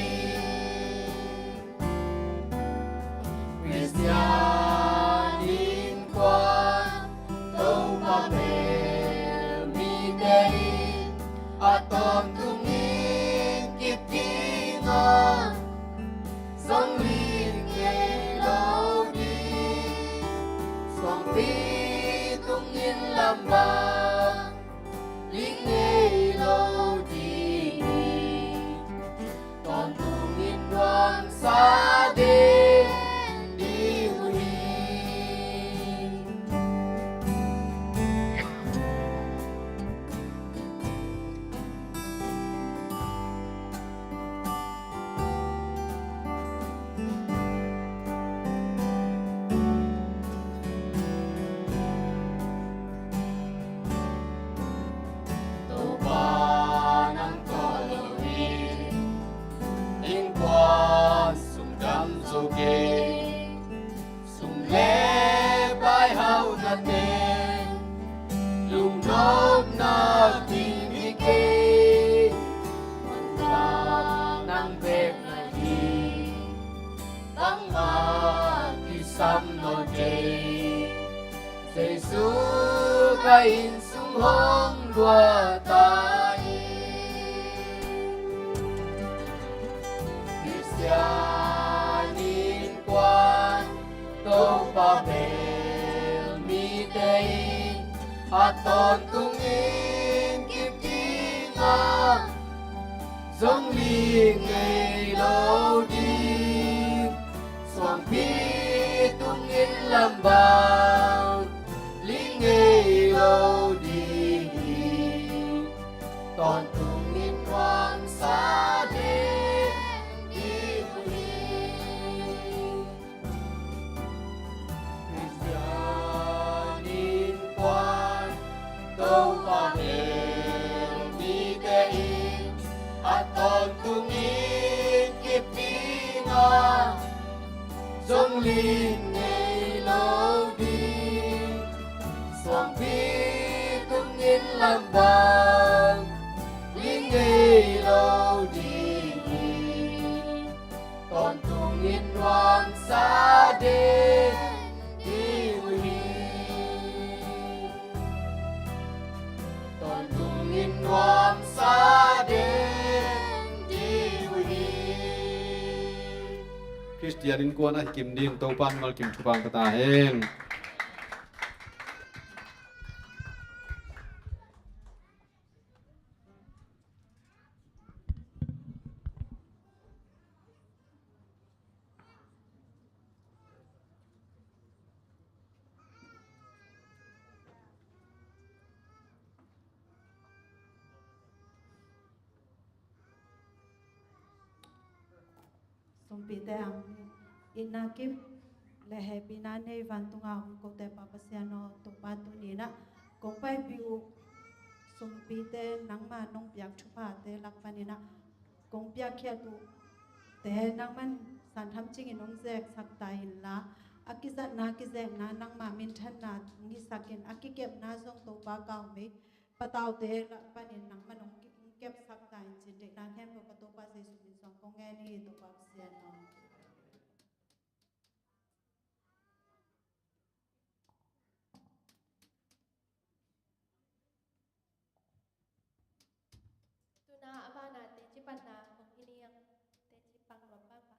Khristian innkuan Topa bel mite in a tawntungin kip ding a, zong ling ngei lo ding. Suangpi tungin lamdang ling ngei lo ding hi. Tawntungin nuamsa den ding uh hi. Topa nang tawh lo in innkuan sung dam zo kei. Sum le pai hauhna teng lungnopna kim hi kei. Nang bek na hi. Bangmah kisam nawn kei. Jesu ka inn sung hong lua ta hi. Khristian innkuan Topa bel mite in a tawntungin kip ding a, zong ling ngei lo ding. Suangpi tungin lamdang ling ngei lo ding hi. Tawntungin nuamsa den ding uh hi. Khristian innkuan Topa bel mite in a tawntungin kip ding a, zong ling ngei lo ding. Suangpi tungin lamdang ling ngei lo ding hi. Tawntungin nuamsa den ding uh hi. Tawntungin nuamsa den ding uh hi. Khristian innkuan a hi kim ding Topa'n malkim thupha pia ta hen. Sumpite ang itna kip le hehpihna nei vantunga om kote Pa Pasian aw, Topa tuni-in ah kong paipih uh sumpite nangma nong piak thuphate lak panin ah kong piakkhiat uhte nangman san tham cingin hong zeksak ta inla, a kizatna kizekna nangma minthanna hong hisak in, a kikepna zong Topa Kawl mei pataute lak panin nangman hong kepsak ta in cih deihna khempeuh ka Topa Jesu min suang kong ngen hi, Topa Pasian aw. Tuna a banah teci panna hong hi ni ang, teci pang nuam pangpang.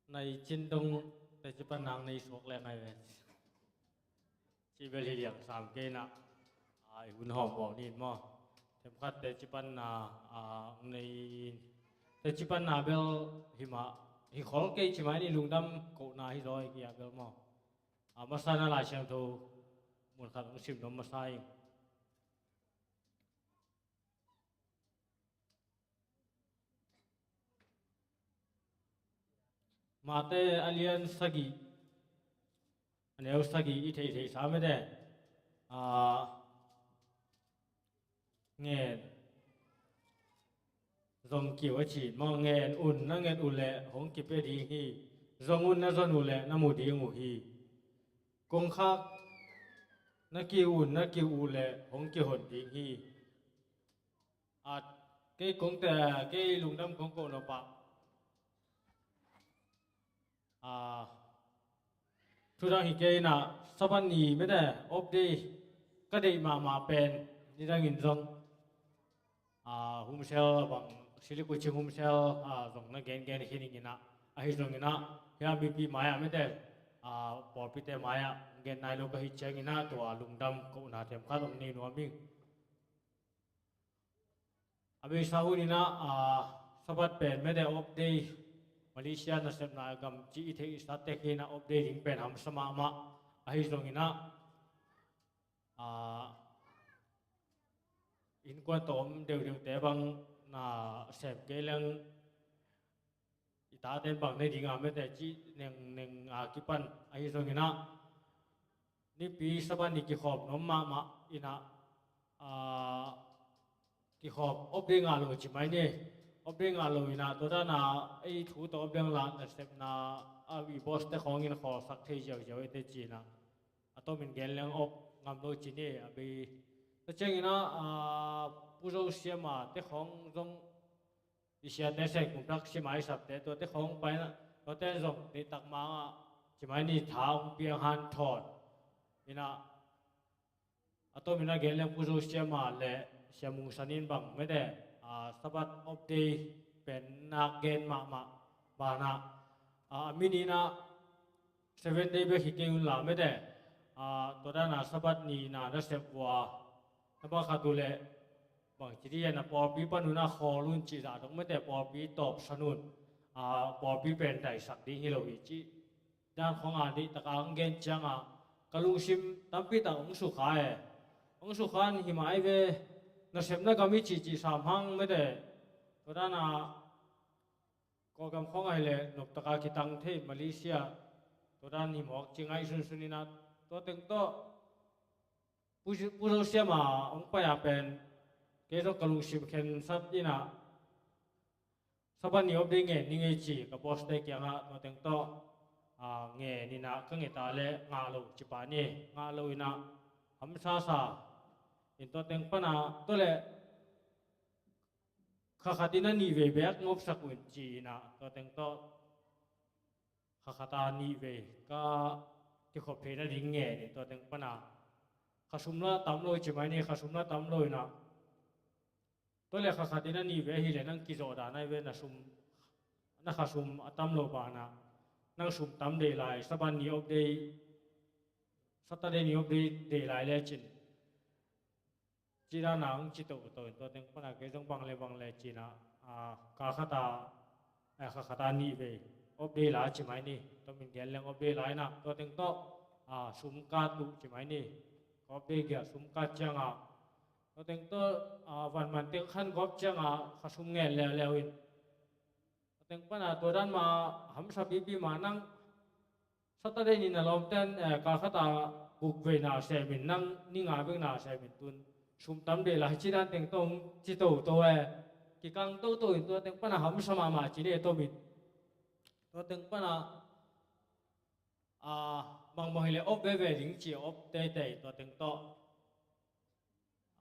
Nai cin dong teci panna nei suak leng ai ve. Ci bel hi liang sam kei na. Ai hun hawm bawk ni maw. Themkhat teci panna a nei, teci panna bel hi mah, hi khol kei ci mai ni, lungdam kohna hi zaw hi kia bel maw. A masa na Lai Siangtho mun khat hong sim nuam masa ing. Mate a lian sagih, a neu sagih i theihtheih sa mete. A, ngen zong kiu a ci maw, ngen un na nget uh leh hong kipia ding hi. Zong un na zon uh leh na mu ding uh hi. Kongkhak na kiu un na kiu uh leh hong kihon ding hi. A, kei kong te, kei lungdam kong ko nop ah, a, thudang hi kei inah, Sabbath ni mete off day ka deih mahmah pen, nidangin zong, a, humsel bang, silikucing humsel, a, zong na gengen hi ning inah, ahi zong inah, hia mipi mai-ah mete, a, pawlpite mai-ah gen nai lo ka hi ciang inah, tua lungdam kohna themkhat om nei nuam ing. A beisa hun inah, a, Sabbath pen mete off day, Malaysia nasepna gam ci i theih i sat tek hi inah, off day ding pen hamsa mahmah, ahi zong inah, a, innkuan tawh om deuhdeuhte bang na sem kei leng, i taten bang ne ding a mete ci neng neng a kipan, ahi zong inah, nipi Sabbath ni kikhawm nuam mahmah inah, a, kikhawm off day ngah lo ci mai ni. Off day ngah lo inah, tua dana ei thu tawh off day ngah nasepna, a, i boss te khawngin khawlsak thei ziauziau ete ci inah, a tomin gen leng off ngam lo ci ni. A bei, tua ciang inah, a, Pu Zo Siama te khawng zong i siate sen kum thak si mai sapte, tuate khawng paina, tuate zong deihtak mangah ci mai ni, tha hong piang hanthawn inah, a tomin a gen leng Pu Zo Siama le Sia Mung San in bang mete, a, Sabbath off day pen nak gen mahmah banah, a, a min inah Seven Day bek hi kei un la mete, a, tua dana Sabbath ni na nasep uh a, na bang khat uh leh bang ci dih a, na pawlpi pan un a khawl un cih zah dong mete, pawlpi tawpsan un, a, pawlpi pen daisak ding hi lo hi cih dan khawng a deihtak a hong gen ciangah, ka lungsim tampi tak hong sukha e. Hong sukha in hi mai ve, nasepna gam i cihcih sam hang mete, tua dana Kawlgam khawng ahi leh noptaka kitang thei, Malaysia, tua dan hi mawk ci ngaihsun sun inah, tua teng tawh Pu Zo, Pu Zo Siama hong pai a pen kei zong ka lungsim khensat inah, Sabbath ni off day ngen ni ngei ci ka boss te kiangah, tua teng tawh, a, ngen inah ka nget a leh ngah lo ci pah ni, ngah lo inah hamsasa in, tua teng pana tua leh kha khat in a nih vei bek ngopsak un ci inah, tua teng tawh kha khat a nih vei ka kikhop theihna ding ngen in, tua teng pana kha sum la tam lo ci mai ni, kha sum la tam lo inah, tua leh kha khat in a nih vei hi leh nang kizawh dan ahi ve, na sum, na kha sum a tam lo banah, nang sum tam deih lai, Sabbath ni off day, Saturday ni off day deih lai le cin, ci dana hong ci toto in, tua teng pana kei zong bang le bang le ci inah, a, kha khat a, a, kha khat a nih vei off day la ci mai ni, tomin gen leng off day la inah, tua teng tawh, a, sum kat uh ci mai ni, off day giah sum kat ciangah, tua teng tawh, a, vanman teng khan gawp ciangah kha sum ngen leuleu in, tua teng pana tua dan ma hamsa pipi ma nang Saturday ni na lawmten, eh, kal khata guk vei na semin, nang ni nga vei na semin, tun sum tam deh lai ci dan teng tawh ci toto e. Kikang toto in tua teng pana hamsa mahmah ci ni e, tomin. Tua teng pana, ah, bangmah hileh op veve ding ci, op teitei tua teng tawh.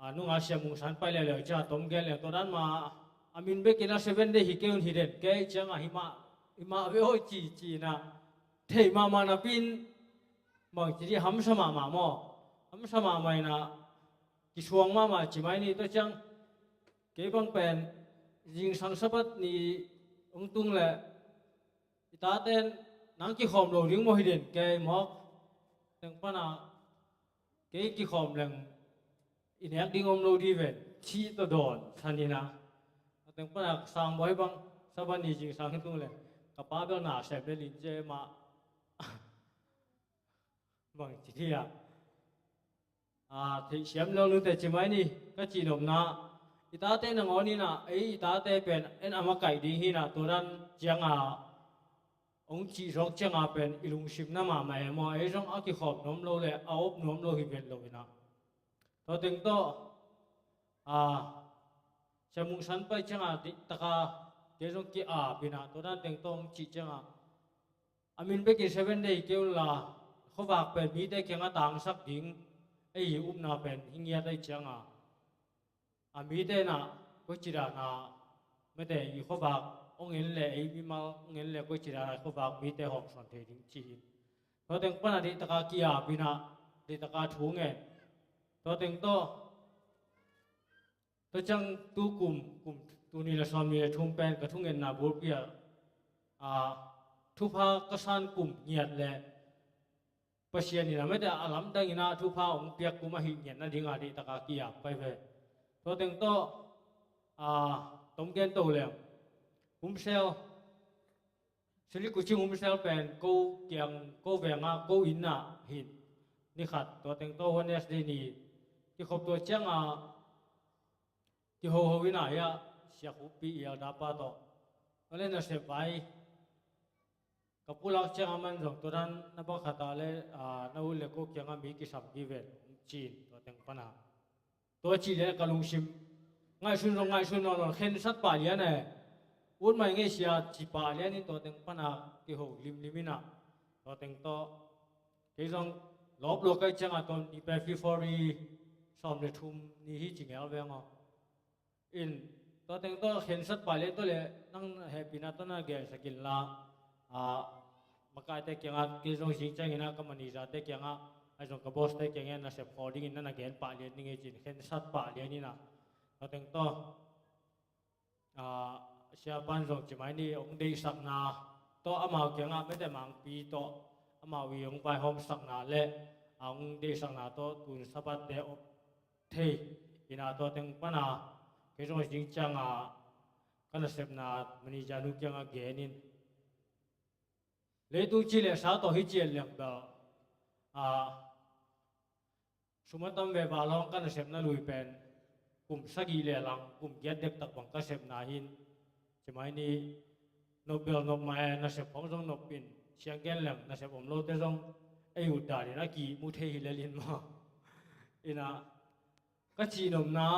A, nunga siam mungsan pai leuleu cia tom gen leng tua dan ma, a min bekin a seven day hi kei un hi den kei cianga hi mah, hi mah ve aw ci, ci na. Thei mahmah napin bang ci di hamsa mahmah maw? Hamsa mahmah ina kisuang mahmah ci mai ni tua ciang. Kei bang pen zingsang Sabbath ni hong tung leh i taten nang kikhawm lo ding maw hi den kei mawk. Teng pana kei kikhawm leng i nek ding om lo di ven, cih tawh dawn san ina. Teng pana sang bawi bang Sabbath ni zingsang hi tung leh ka pa bel na sem le lin cia mah. Bang ci di a. a, theihsiam lo nute ci mai ni, ka cihnopna, i tate nangawn inah, ei i tate pen en a makaih ding hinah, tua dan cianga hong cih zawk cianga pen i lungsimna mahmah e maw, ei zong a kikhawm nuam lo le a op nuam lo hi vet lo inah. Tua teng tawh, a, Sia Mung San pai cianga dihtaka kei zong ki-ap inah, tua dan teng tawh hong cih cianga, a min bekin Seven Day kei unla, khuavak pen mite kianga tangsak ding ei hi, upna pen hi ngiat ei cianga, a mite inah koici dana mete i khuavak hong en le, ei mimal hong en le koici dana i khuavak mite hawmsawn thei ding ci hi. Tua teng pana dihtaka ki-ap inah, dihtaka thu ngen. Tua teng tawh, tua ciang tu kum, kum tul nih le sawmnih le thum pen ka thungetna bulpi ah, a, thupha ka san kum ngiat le Pasian inah mete a lamdang inah thupha hong piak kum ahi ngiat nadinga dihtaka ki-ap kai ve. Tua teng tawh, a, tom gen to leng, Humsel, Silikucing Humsel pen ko kiang, ko venga, ko inna hin, ni khat, tua teng tawh Wednesday ni kikhop tua cianga kihoho inah hiah Sia Khupi i eldapa tawh, a le nasep vai ka pulak cianga man zong tua dan na bang khatah le, a, na ut le ko kianga mi kisam hi ven hong ci-in, tua teng pana tua cih le ka lungsim ngaihsun zong ngaihsun nawn lo, khensat pah lian e. Ut mai ngei sia ci pah lian in tua teng pana kiho limlim inah, tua teng tawh kei zong lawp lua kai cianga tua ni pen February sawm le thum ni hi ci ngel veng aw. In, tua teng tawh khensat pah lian tawh le nang hehpihna tawh na gensak inla, a, makaite kiangah kei zong zing ciangin ah ka manager-te kiangah, ahi zong ka boss-te kiangah nasep khawl dingin na na gen pah lian ding hi ci-in khensat pah lian inah. Tua teng tawh, a, siapan zong ci mai ni, hong deihsakna tawh amau kiangah mete mangpi tawh amau i hong vaihawmsakna le, a, hong deihsakna tawh tun Sabbath-te op thei inah, tua teng pana kei zong zing cianga ka nasepna manager nu kiangah genin, leitung ci le sa tawh hi cian liang bel, a, sum a tam veva lawng ka nasepna lui pen kum sagih le lang, kum giat dektak bang ka sepna hin, ci mai ni, nop bel nop mah e, nasep khawng zong nop in, siang gen leng nasep om lote zong ei ut danin a kimu thei hi lel in maw. Inah ka cihnopna,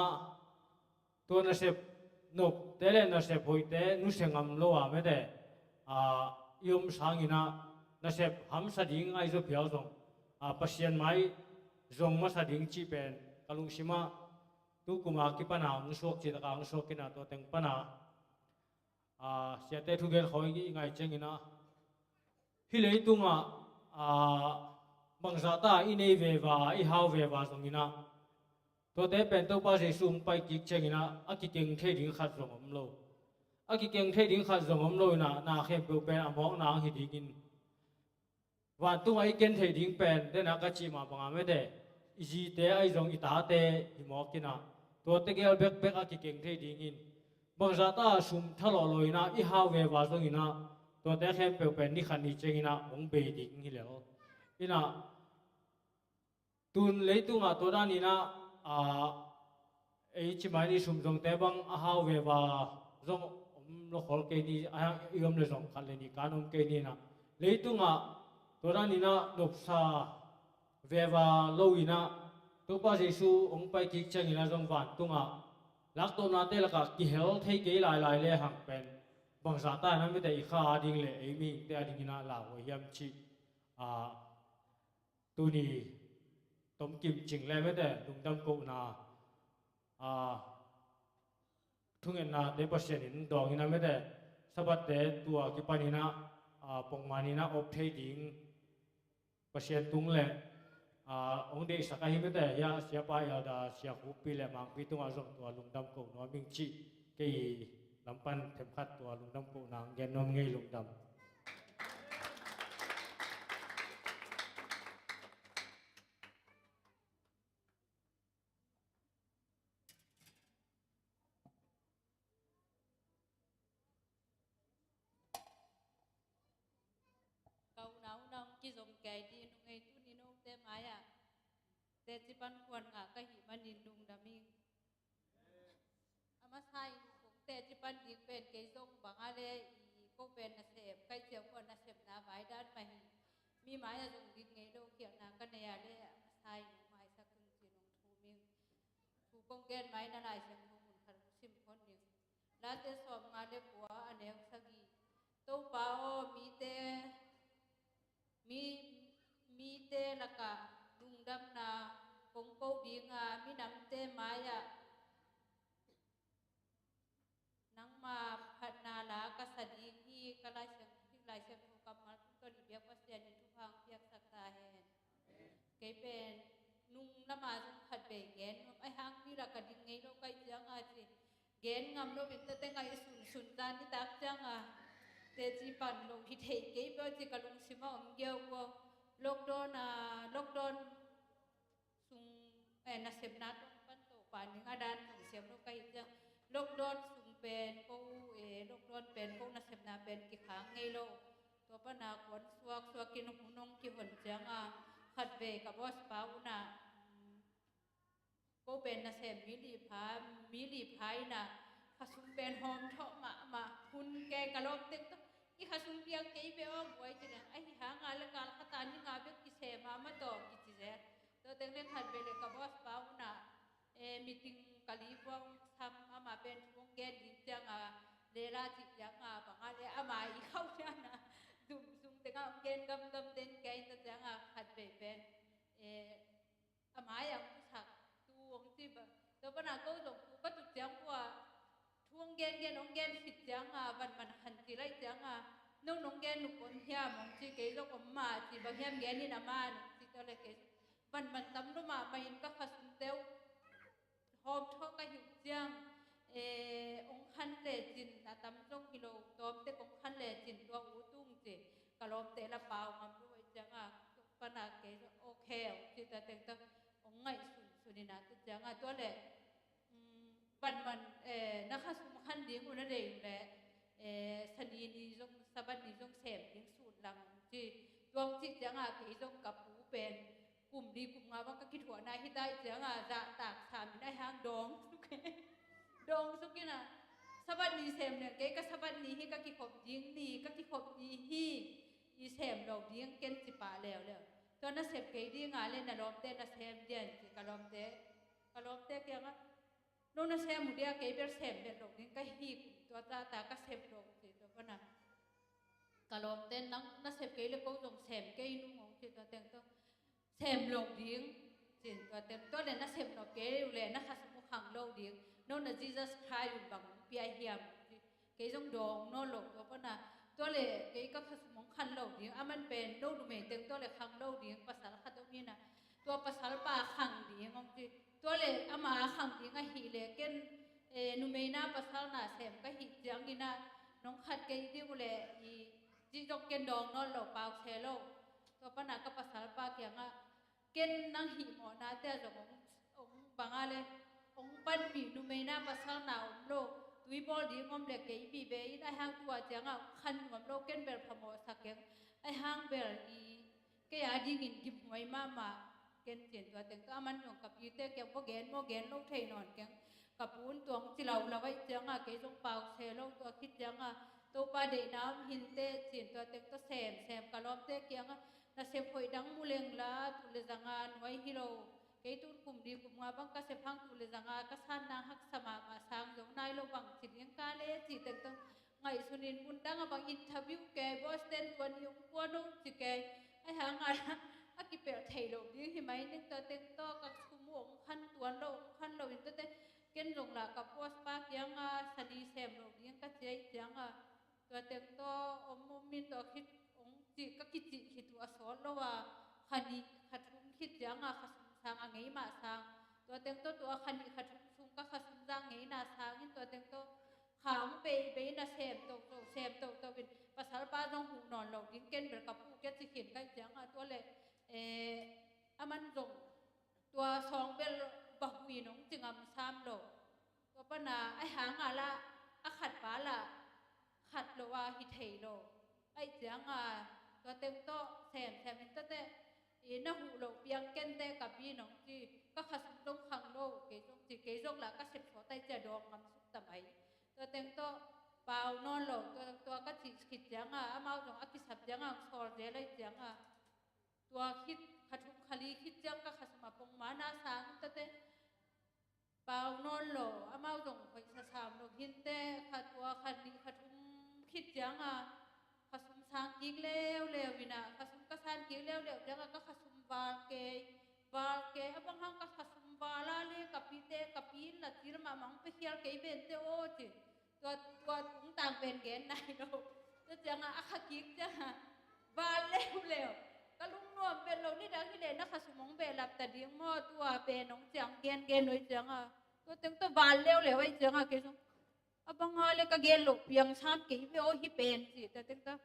tua nasep nopte le nasep hoihte nusia ngam lo a mete, a, i om sanginah nasep hamsa ding ahi zaw phial zong, a, Pasian mai zong masa ding cih pen ka lungsimah tu kuma kipana hong suak, cih taka hong suak inah, tua teng pana, a, siate thugen khawi i ngaih cianginah, hih leitungah, a, bangzahta i nei veva, i hau veva zonginah, tuate pen Topa Jesu hong pai kik cianginah a kikeng thei ding khat zong om lo. A kikeng thei ding khat zong om lo inah, na khempeuh pen a mawkna ang hi dingin, vantungah i ken theih ding pen, dena ka cih mah banga mete, i zite ahi zong i tate hi mawk inah, tuate gel bekbek a kikeng thei dingin, bangzahta sum thalawh lo inah i hau veva zonginah, tuate khempeuh pen ni khat ni cianginah hong bei ding hi lel. Inah tun leitungah tua daninah, a, ei ci mai ni, sum zongte bang a hau veva zong om lo khol kei ni, a, i om le zong khat le nih kan om kei ni inah, leitungah tua daninah nopsa veva lo inah, Topa Jesu hong pai kik cianginah zong vantungah laktohnate lakah kihel thei kei lailai le hang pen, bangzahta inah mete i kha a ding le ei mihingte a dinginah lauhuai hiam cih, a, tuni tomkim cing le mete lungdam kohna, a, thungetnate Pasian in dawng inah mete, Sabbath-te tua kipaninah, a, pongmaninah op thei ding Pasian tung le, a, hong deihsak ahi mete, hiah siapa Elder Sia Khupi le Mangpi tungah zong tua lungdam koh nuam ing cih kei lam pan themkhat tua lungdam kohna hong gen nuam ngei, lungdam. Ka unau nang kizom kei dih nung ei tuni note mai-ah te teci pan khuan ngah ka hih manin lungdam ing. A masa in kong teci pan ding pen kei zong bang a le i ko pen nasem, kai ciang khuan nasepna vai dan mah hi. Mi mai-ah zong ding ngei lo khialhna ka nei a le a masa in hong maisak un ci-in hong thum ing. Thu kong gen mai na Lai Siangtho mun khat hong sim khon ning. Late sawmnga le kua a neu sagih. Topa aw, mite, mi, mite lakah lungdamna kong ko ding a, minamte mai-ah nangma phatna la ka sa ding hi. Ka Lai Siang, Lai Siangtho kammal tungtawn i biak Pasian in thupha hong piaksak ta hen. Kei pen nung lama zong khat vei gen ngam, ahi hang mi lakah ding ngei lo kai ciang a ci, gen ngam lo in tate ngaihsun sun zan nitak ciang a teci pan lo hi thei kei peuh ci ka lungsim ah om giau uh. Lockdown a, lockdown sung, eh, nasepna tawh pan tawh pan ding a dan zong siam lo ka hih ciang lockdown sung pen ko, eh, lockdown pen ko nasepna pen kikhang ngei lo. Tua pan a kuan suak suak in hun hong kihon ciang a khat vei ka boss pa un ah, um, ko pen nasem mi li pha, mi li pha in ah khasum pen hawm thawh mahmah. Hun kei ka lawm teng tawh i khasum piang kei ve aw buai ci-in ah, ahi hang a le kal khat a ni nga bek kisem a ma tawh kici zel. Tua teng le khat vei le ka boss pa un ah, eh, meeting ka li buang sam, ama pen thu hong gen ding ciang a, lela cih ciang a bang a le ama i khauh ciang a dum sung teng a hong gen gamgam den kei ta ciang a khat vei pen, eh, a mai-ah hong sak tu hong ci ba. Tua pan a ko zong tu ka tut ciang kua thu hong gen gen hong gen khit ciang a van man khan ci lai ciang a, no nong gen nuk om hiam hong ci, kei zong om mah ci, bang hiam gen in a man hong ci. Tua le kei van man tam lo mahmah in ka khasum teuh hawm thawh ka hih uh ciang, eh, hong khan lecin a tam zong hi lo, tawm tek hong khan lecin tua uh tung ci. Ka lawmte la pau ngam lo ahih ciang a, tua pan a kei zong okay hong ci, tua teng tawh hong ngaihsun sun in a, tua ciang a tua le, um, van man, eh, na khasum khan ding uh na deih uh le, eh, Sani ni zong, Sabbath ni zong sem ding sun lang hong ci. Tua hong cih ciang a kei zong ka pu pen kum li kum nga bang ka kithuahna hi ta ahih ciang a zahtak sam in ahi hang dawng suk hi. Dawng suk in a, Sabbath ni sem leng kei ka Sabbath ni hi, ka kikhop ding ni, ka kikhop ni hi, i sem lo ding ken ci pah leuleu. Tua na sep kei ding a le na lawmte na sem diam ci ka lawmte, ka lawmte kiang a, no na sem uh dia, kei bel sem bel lo ding ka hi, tua ta ta ka sem lo ci. Tua pan a ka lawmte, nang na sep kei le ko zong sem kei nung hong ci. Tua teng tawh sem lo ding ci-in tua teng, tua le na sem lo kei uh le na khasum uh khang lo ding, no na Jesus Christ un bang hong pia hiam ci. Kei zong dawng nawn lo. Tua pan a tua le kei ka khasum hong khang lo ding, a man pen no numei teng tua le khang lo ding, pasal khat om in a, tua pasal pa khang ding hong ci. Tua le ama khang ding ahih le ken, eh, numeina pasal na sem ka hih ciangin a, nong khat kei ding uh le i cih zong ken dawng nawn lo, pau se lo. Tua pan a ka pasal pa kiang a, ken nang hih mawhnate ah zong hong, hong bang a le hong panpih numeina pasal na om lo, tui bawl ding om le kei vive in, ahi hang tua ciang a hong khan nuam lo, ken bel phamawh sak keng, ahi hang bel i kei a dingin gimhuai mahmah ken ci-in tua teng tawh a man zong ka pite kiang, va gen maw, gen lo thei nawn keng. Ka pu in tua hong ci laulau ahih ciang a kei zong pau se lo. Tua khit ciang a Topa deihna om hi inteh ci-in tua teng tawh sem sem ka lawmte kiang a, na sep hoih dang mu leng la, tul le zanga nuai hi lo. Kei tun kum li kum nga bang ka sep hang tul le zanga ka san nang haksa mahmah, sang zo nai lo, bang ci ding ka le cih teng tawh ngaihsun in, mun dang a bang interview kei, boss ten tua ni hong kuan o ci kei. Ahi hang a, a kipelh thei lo ding hi mai ning. Tua teng tawh ka sum uh hong khan tuan lo, hong khan lo in tua teng ken zong lah ka boss pa kiang a, Sani sem lo ding ka ci ahih ciang a, tua teng tawh om om in tua khit hong cih, ka kicih khit uh a sawt lo a, kha nih kha thum khit ciang a khasum sang a ngei mah sang. Tua teng tawh tua kha nih kha thum sung ka khasum zang ngeina sang in tua teng tawh kha hong bei bei in a sem toto, sem toto in, pasal pa zong huh nawn lo ding, ken bel ka pu kia ci khin ka hih ciang a, tua le, eh, a man zong tua sawng bel va huh in hong ci ngam sam lo. Tua pan a, ahi hang a lah, a khat pa lah khat lo a hi thei lo. Ahih ciang a, tua teng tawh sem sem in tua teh, i na huh loh piang ken teh ka pi in hong ci. lawng ngam suk ta mai. Tua teng tawh pau nawn lo, tua, tua ka cih khit ciangah amau zong a kisap ciangah ang sawl zel ahi ciangah tua khit kha thum kha li khit ciang ka khasum a pong mana sang tate pau nawn lo, amau zong hoih sasam lo hinte, kha tua kha nih kha thum khit cianga khasum sang kik leuleu ina, khasum ka san kik leuleu cianga ka khasum val kei, val kei, a bang hang ka khasum val a le ka pite, ka pi in la cil mahmah hong pia khial kei vente aw ci. Tua, tua tungtang pen gen nai lo. Tua cianga a kha kik cianga val leuleu. Ka lungnuam pen lo, nidang hileh na khasum hong behlap ta ding maw, tua pen hong ciang gen gen noi cianga. Tua teng tua val leuleu ahi cianga kei zong a banga le ka gen loh piang sam kei ve aw hi pen ci. Tua teng tua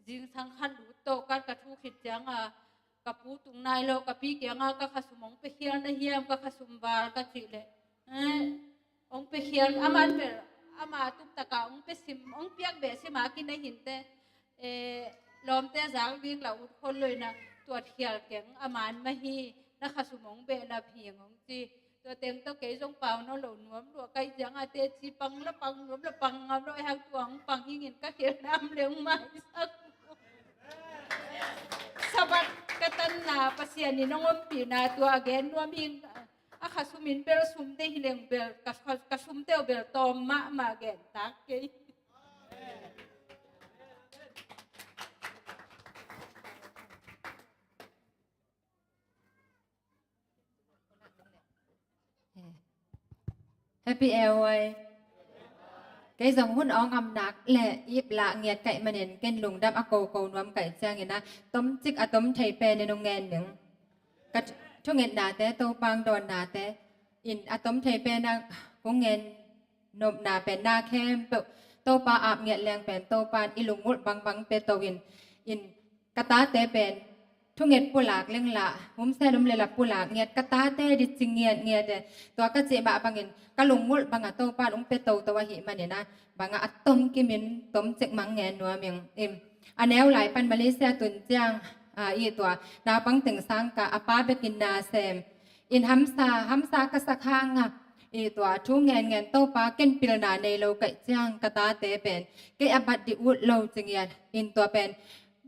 zingsang khan lut tawh kan ka thu khit cianga ka pu tung nai lo, ka pi kianga ka khasum hong pia khial na hiam, ka khasum val ka cih leh, eh, hong pia khial, aman bel ama tum taka hong pia sim, hong piak beh sim a kina hinte, eh, lawmte a zak ding la ut khol lo ina, tuat khial keng, aman mah hi, na khasum hong behlap hi hong ci. Tua teng tawh kei zong pau nawn lo, nuam lua kai cianga teci pang la pang, nuam la pang ngam lo, eh, hang tua hong pang hingin ka khel nam leng maisak. Sabat ka tanna, Pasian in hong ompihna tua a gen nuam hing. A khasum in bel sum te hi leng bel ka, ka, ka sum teu bel tawm mahmah gen tak kei. Happy Airway. Kei zong hun awng am nak le ip lah ngiat kaih manin ken lungdam a koko nuam kaih ciangin a tomcik a tom thei penin hong ngen ning. Ka thu-, thungetnate, Topa hong dawnnate in a tom thei pena kong ngen nopna pen na khempeuh Topa ap ngiat leng pen Topa in i lungngulh bangbang pia to in, in ka tate pen thunget pulak leng lah, humsen um le lah pulak ngiat, ka tate di ci ngiat ngiat e. Tua ka cih mah bangin ka lungngulh banga Topa in hong pia toto ahih manin a, banga a tom kimin tomcik mang ngen nuam ing. Im, a neu lai pan Malaysia tun ciang, a, i tua naupang teng sang ka, a pa bekin na sem in hamsa, hamsa ka sak hanga, i tua thu ngen ngen Topa ken pilna nei lo kaih ciang ka tate pen kei a bat di ut lo ci ngiat in tua pen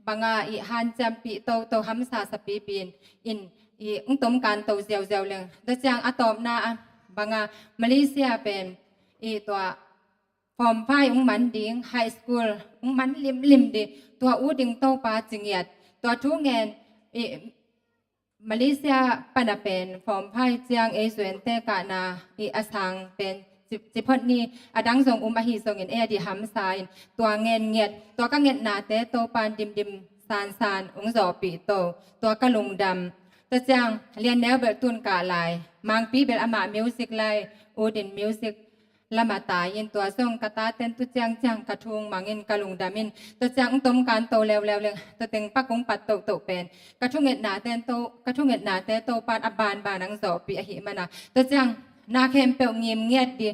banga i hanciampih toto hamsa sapipi in, in i hong tomkan to ziauziau leng. Tua ciang a tawpna a banga Malaysia pen i tua form five hong man ding, high school hong man limlim di, tua ut ding Topa ci ngiat. Tua thu ngen i Malaysia pana pen form five ciang ei zuente kahna i a sang pen ci, ci phot ni, a dang zong um ahi zongin ei a di hamsa in tua ngen ngiat, tua ka ngetnate Topa in dimdim sansan hong zawhpih to, tua ka lungdam. Tua ciang Lian Neu bel tun kah lai, Mangpi bel amah music lai, ut in music lama tai in tua zong ka taten tu ciangciang ka thung mangin ka lungdam in tua ciang hong tomkan to leuleu leng tua teng pak hong pat tohtoh pen ka thungetnate to, ka thungetnate Topa in a banban hong zawhpih ahih mana tua ciang na khempeuh ngim ngiat di,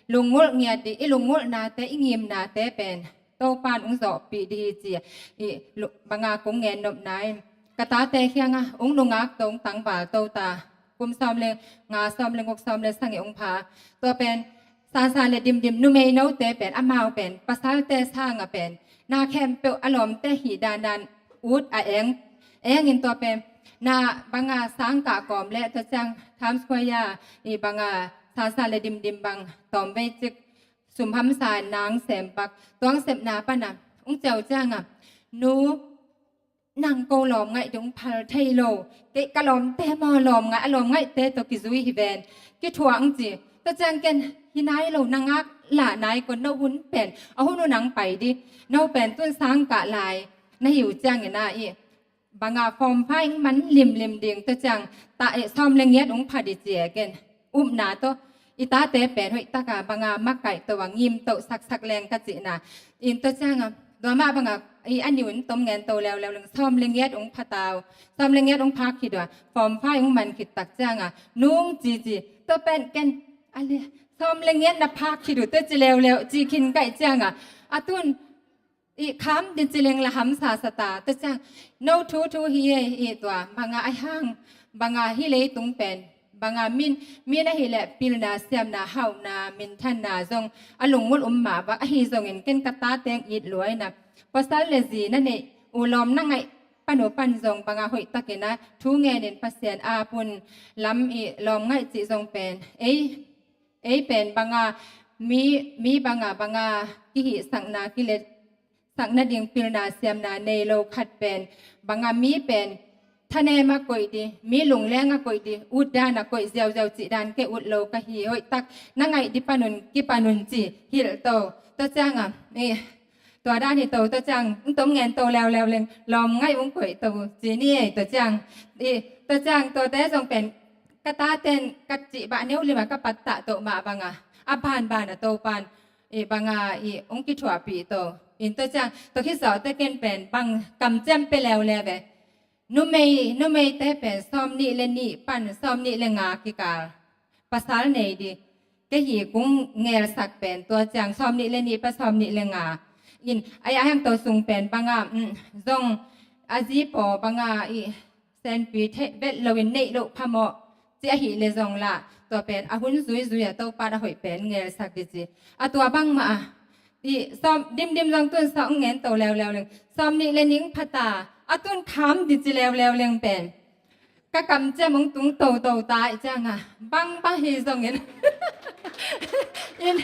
lungngulh ngiat di, i lungngulhnate, i ngimnate pen Topa in hong zawhpih di hi ci a, i lu-, banga kong ngen nopna in ka tate khianga hong nungak to, hong tangval to ta. Kum sawm le nga, sawm le guk, sawm le sagih hong pha. Tua pen sansan le dimdim numei note pen, amau pen pasalte sanga pen na khempeuh a lawmte hih dandan ut a eng, engin tua pen na banga sang kah kawm le tua ciang Times Square i banga sansan le dimdim bang tawmvei cik sum hamsa in nang sempak, tua hong sepna pana hong ciau cianga, nu, nang ko lawmngaih ding phal thei lo, kei ka lawmte maw lawmngaih, a lawmngaihte tawh kizui hi ven, kithuah hong ci. Tua ciang ken hi nai lo, na ngak lah nai ko, no hun pen a hun hun hong pai di, no pen tun sang kah lai na hi uh ciangin a i banga form five hong man limlim ding, tua ciang ta e sawm le ngiat hong pha di ci e ken. Upna tawh i tate pen hoih taka banga makaih to a ngim to saksak leng ka cihna. In tua cianga tua mah banga i a niun tom ngen to leuleu leng sawm le ngiat hong pha tau. Sawm le ngiat hong phak khit ua form five hong man khit tak cianga nung cici tua pen ken a le sawm le ngiat na phak khit uh tua ci leuleu ci khin kaih cianga a tun i kham din ci leng la hamsa sata. Tua ciang no thu thu hi e, i tua banga a hang banga hi leitung pen Banga min, min ahileh pilna, siamna, hauhna, minthanna zong a lungmul um mah bang ahi zongin ken ka tate hong it lua ina, pasal le zi na neih uh lawm na ngaih pan uh pan zong banga hoih takin a thu ngenin Pasian ap un lam i lawm ngaih cih zong pen ei, ei pen banga mi, mi banga banga kihihsakna, kiletsakna ding pilna siamna nei lo khat pen banga mi pen thanem a koih dih, mi lungleng a koih dih, utdan a koih ziauziau cih dan kei ut lo ka hi. Hoih tak na ngaih dih pan un, kipan un ci hilh to. Tua cianga i tua dan hi to, tua ciang hong tom ngen to leuleu leng lawm ngaih hong koih to ci ni ei. Tua ciang i tua ciang tuate zong pen ka taten ka cih bah neu lima ka pattah toh mah banga a banban a Topan i banga i hong kithuahpih to. In tua ciang tua khit zawhte ken pen bang kamciam pia leuleu ve. Numei, numeite pen sawm nih le nih pan sawm nih le nga kikal pasal nei dih. Kei hi kong ngelsak pen tua ciang sawm nih le nih pan sawm nih le nga. In ai ai hang to sung pen banga um, zong a zi paw banga i senpi theih vet loin neih loh phamawh ci ahih le zong lah tua pen a hun zuizui a Topan a hoih pen ngelsak dih ci. A tua bangmah a i sawm dimdim zong tun sa hong ngen to leuleu leng sawm nih le nih hong phata a tun kham dih ci leuleu leng pen ka kamciam hong tung toto ta i cianga bang bang hi zongin in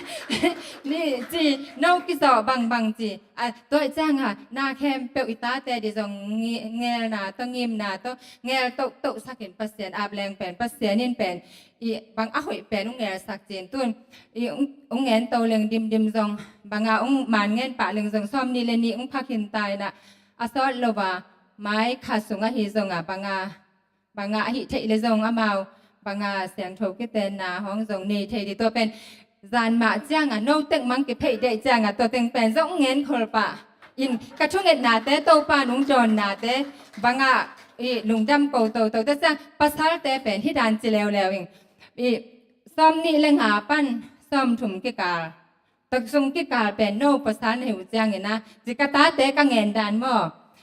ni ci no kizawh bangbang ci. A tua i cianga na khempeuh i tate dih zong ngi- ngelna tawh ngimna tawh ngel tohtoh sakin Pasian ap leng pen Pasian in pen i bang a hoih pen hong ngelsak cin tun i hong ngen to leng dimdim zong banga hong man ngen pah leng zong sawm nih le nih hong phakhin ta inah a sawt lo a mai kha sung ahi zonga banga banga ahi theih le zong amau banga siangtho kitenna hong zong nei thei dih tua pen zan mah cianga no tek mang kipheih deih cianga tua teng pen zong ngen khol pah in ka thungetnate Topa nung dawnnate banga i lungdam ko toto tua ciang pasalte pen hi dan ci leuleu in i sawm nih le nga pan sawm thum kikal tua sung kikal pen no pasal na hi uh ciangin a ci ka tate ka ngen dan maw?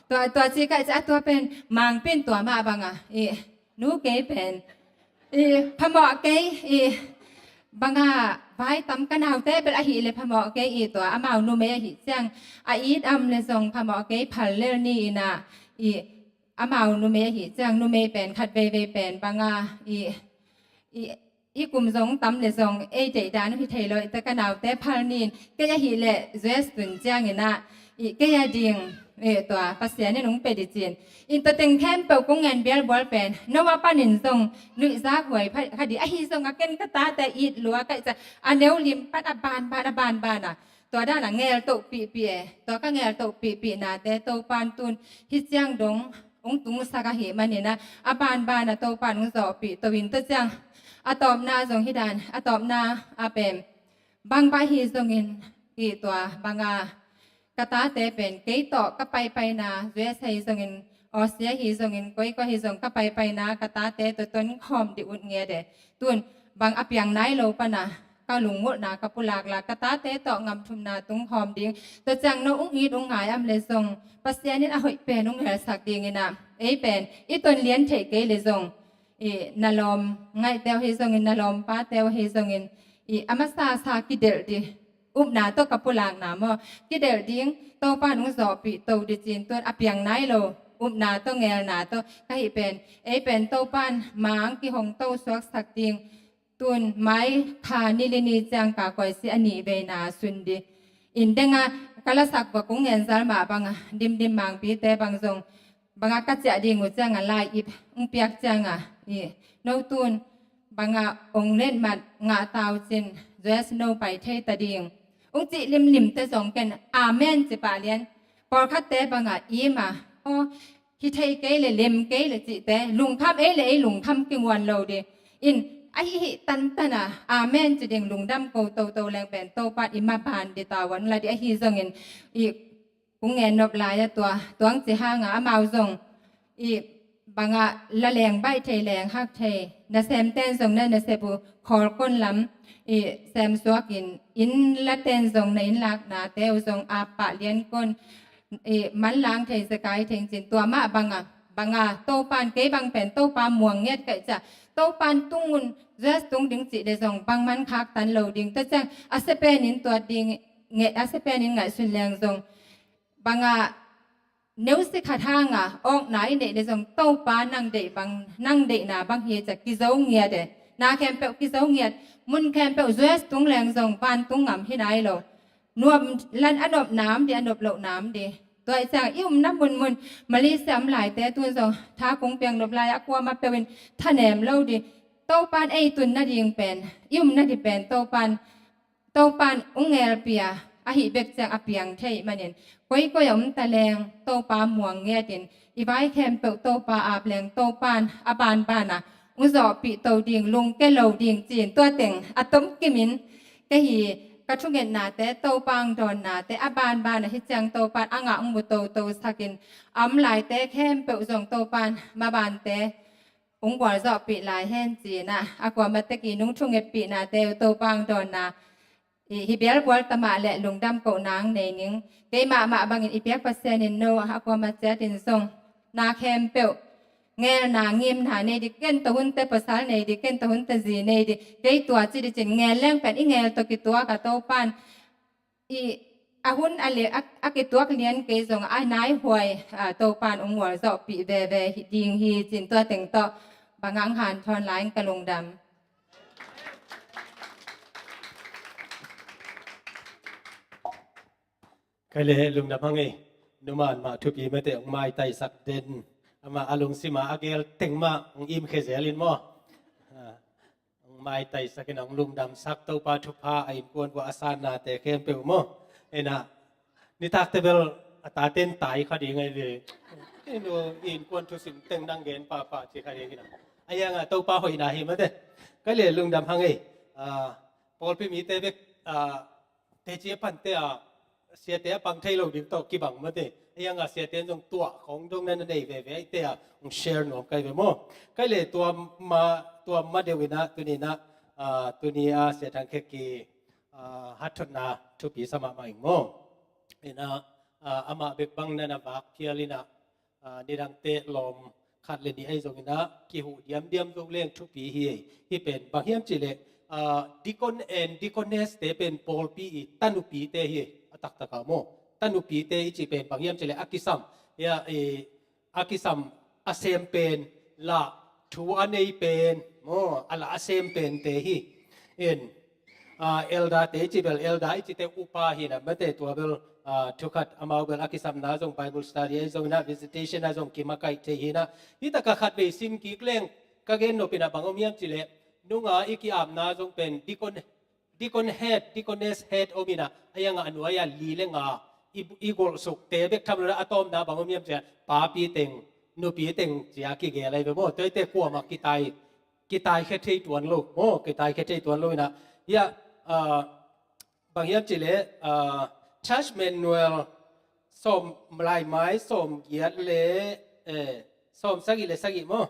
Tua tua ci ka ci a tua pen mangpin tua mah banga i nu kei pen i phamawh kei i banga vai tam ka naute bel ahi le phamawh kei i tua amau numei ahi ciang a it am le zong phamawh kei phal lel ni ina i amau numei ahi ciang numei pen khat veivei pen banga i i i kum zong tam le zong ei deih dan uh hi thei lo i ta ka naute phal nin kei ahi le U S tun ciangin a i kei a ding i tua Pasian in hong pe dih cin. In tua teng khempeuh kong ngen bialbual pen no a panin zong nuihzak huai pha- kha dih ahi zong a ken ka tate it lua ka i ca a neu lim pan a banban a banban a tua dan a ngel toh pihpih e tua ka ngel toh pihpih nate Topan tun hi ciang dong hong tungsak ahih manin a a banban a Topan hong zawhpih to in tua ciang a tawpna zong hi dan a tawpna a pen bang bah hi zongin i tua banga ka tate pen kei tawh ka paipaina U S ahi zongin Aussie ahi zongin koikoi ahi zong ka paipaina ka tate tua ton khawm dih ut nge de tun bang a piang nai lo pana ka lungngulhna ka pulak la ka tate tawh ngam thumna tung khawm ding tua ciang no ung it ung ngai am le zong Pasian in a hoih pen ung helsak dingin a ei pen i ton lian theih kei le zong i na lawm ngaihte uh hi zongin na lawm pate uh hi zongin i a masa sa kidelh dih upna tawh ka pulakna maw kidelh ding Topan ung zawhpih to dih cin tun a piang nai lo upna tawh ngelna tawh ka hi pen ei pen Topan mang kihong to suaksak ding tun mai kha nilini ciang ka koisi a nih veina sun dih in denga ka lasak va kong ngenzal mah banga dimdim mangpite bang zong banga ka ciah ding uh cianga lai ip ung piak cianga i no tun banga ong letmat ngah tau cin U S no pai thei ta ding ung cih limlimte zong ken amen ci pah lian pawlkhatte banga ima aw hi thei kei le lem kei le cihte lungkham ei le ei lungkham kinguan lo dih in ahi hi tantana amen ci ding lungdam ko toto leng pen Topan i maban dih tavuan la dih ahi zongin i kong ngen nop lai a tua tuang ci hanga amau zong i banga la leng baih thei leng hak thei nasemten zong na nasep uh khawl kon lam i semsuak in inn laten zong na inn laknate uh zong ap pah lian kon i manlang thei zekai thei cin tua mah banga Banga Topan kei bang pen Topa muang ngiat kaih ciah, Topan tungun zuas tung ding cih le zong bangman khaktan lo ding. Tua ciang a sia penin tuat ding, nge a sia penin ngaihsun leng zong banga neusi khat hanga awkna i neih le zong Topa nang deih bang, nang deihna bang hi ciah kizo ngiat e. Na khempeuh kizo ngiat, mun khempeuh zuas tung leng zong vantung ngam hi nai lo. Nuam lan a nop nam di, a nop loh nam di. Tua i ciang i umna munmun Malaysia om laite tun zong tha kung piang nop lai a kuama peuhin thanem lo di. Topan ei tun nading pen, i umna di pen Topan, Topan ung ngelpia ahi bek ciang a piang thei manin, koikoi a um ta leng Topa muang ngiatin, i vai khempeuh Topa ap leng Topan a banbana ung zawhpih to ding, lungke lo ding cin tua teng a tomkimin ka hi. Ka thungetnate, Topa ang dawnnate a banbana hi ciang Topan a ngah ung mu toto sakin, a om laite khempeuh zong Topan mabante ung gualzawhpih lai hen cinah, a kuamah tekin ung thungetpihnate uh Topa ang dawnna i hi bialbual tamah le lungdam kohnang nei ning. Keimah mah bangin i piak Pasian in no a kuamah ciatin zong na khempeuh ngelna ngimna nei di, ken tawh hunte pasal nei di, ken tawh hunte zi nei di. Kei tua ci di cin ngel leng pen i ngel tawh kituak a Topan i a hun a le a, a kituak lian kei zong a naihuai, a, Topan ung gualzawhpih veve hi ding hi cin tua teng tawh bang ang hanthawn lai in ka lungdam. Kai le lungdam hang ei. Numan mah thupi mate ung maitaisak den. Amah a lungsima a gel teng mah ung imkhia zel in maw? Ung maitaisak in ung lungdamsak Topa thupha a innkuan vua a sannate khempeuh maw? Ena nitakte bel a taten tai kha ding ai ve. Inu innkuan thusim teng nang gen papa ci kha ding ina. A ianga Topa hoihna hi mate. Kai le lungdam hang ei. A, pawlpi mite bek, a, teci a pante a siate a pang thei lo ding tawh kibang mate. A ianga siate zong tuah khong dong na na nei veve aite a ung share nuam kai ve maw? Kai le tua ma, tua ma deuh ina tunina, a, tuni a sia thang khek ki, a, hathotna thupi sa mahmah ing maw? Ina, a, amah bek bang na na vak phial ina, a, nidangte lawm khat le nih ahi zongina kihuh diamdiam zo leng thupi hi ei. Hi pen bang hiam cihleh, a, deacon and deaconess te pen pawlpi i tanupite hi ei. A taktakah maw? Tanupite i cih pen bang hiam cihleh a kisam, ia, i, a kisam a sem pen lah thu a nei pen maw? A lah a sem pente hi. In, a, elder te i ci bel, elder i cite upa hi na mate tua bel, a, thukhat amau bel a kisamna zong Bible study ahi zongina visitation a zong kimakaih thei hi na. Hi taka khat vei sim kik leng ka gen nopina bang om hiam cihleh nunga i ki-apna zong pen deacon, deacon head, deaconess head om ina a ianga a nuai a li le nga i, i golhsukte bek tham lo na a tawmna bang om hiam cihleh papi teng, nupi teng cia kigel ai ve maw? Tuaite kuamah kitai, kitai khe thei tuan lo maw? Kitai khe thei tuan lo ina. Ia, a, bang hiam cihleh, a, church manual sawm lai mai sawm giat le, eh, sawm sagih le sagih maw?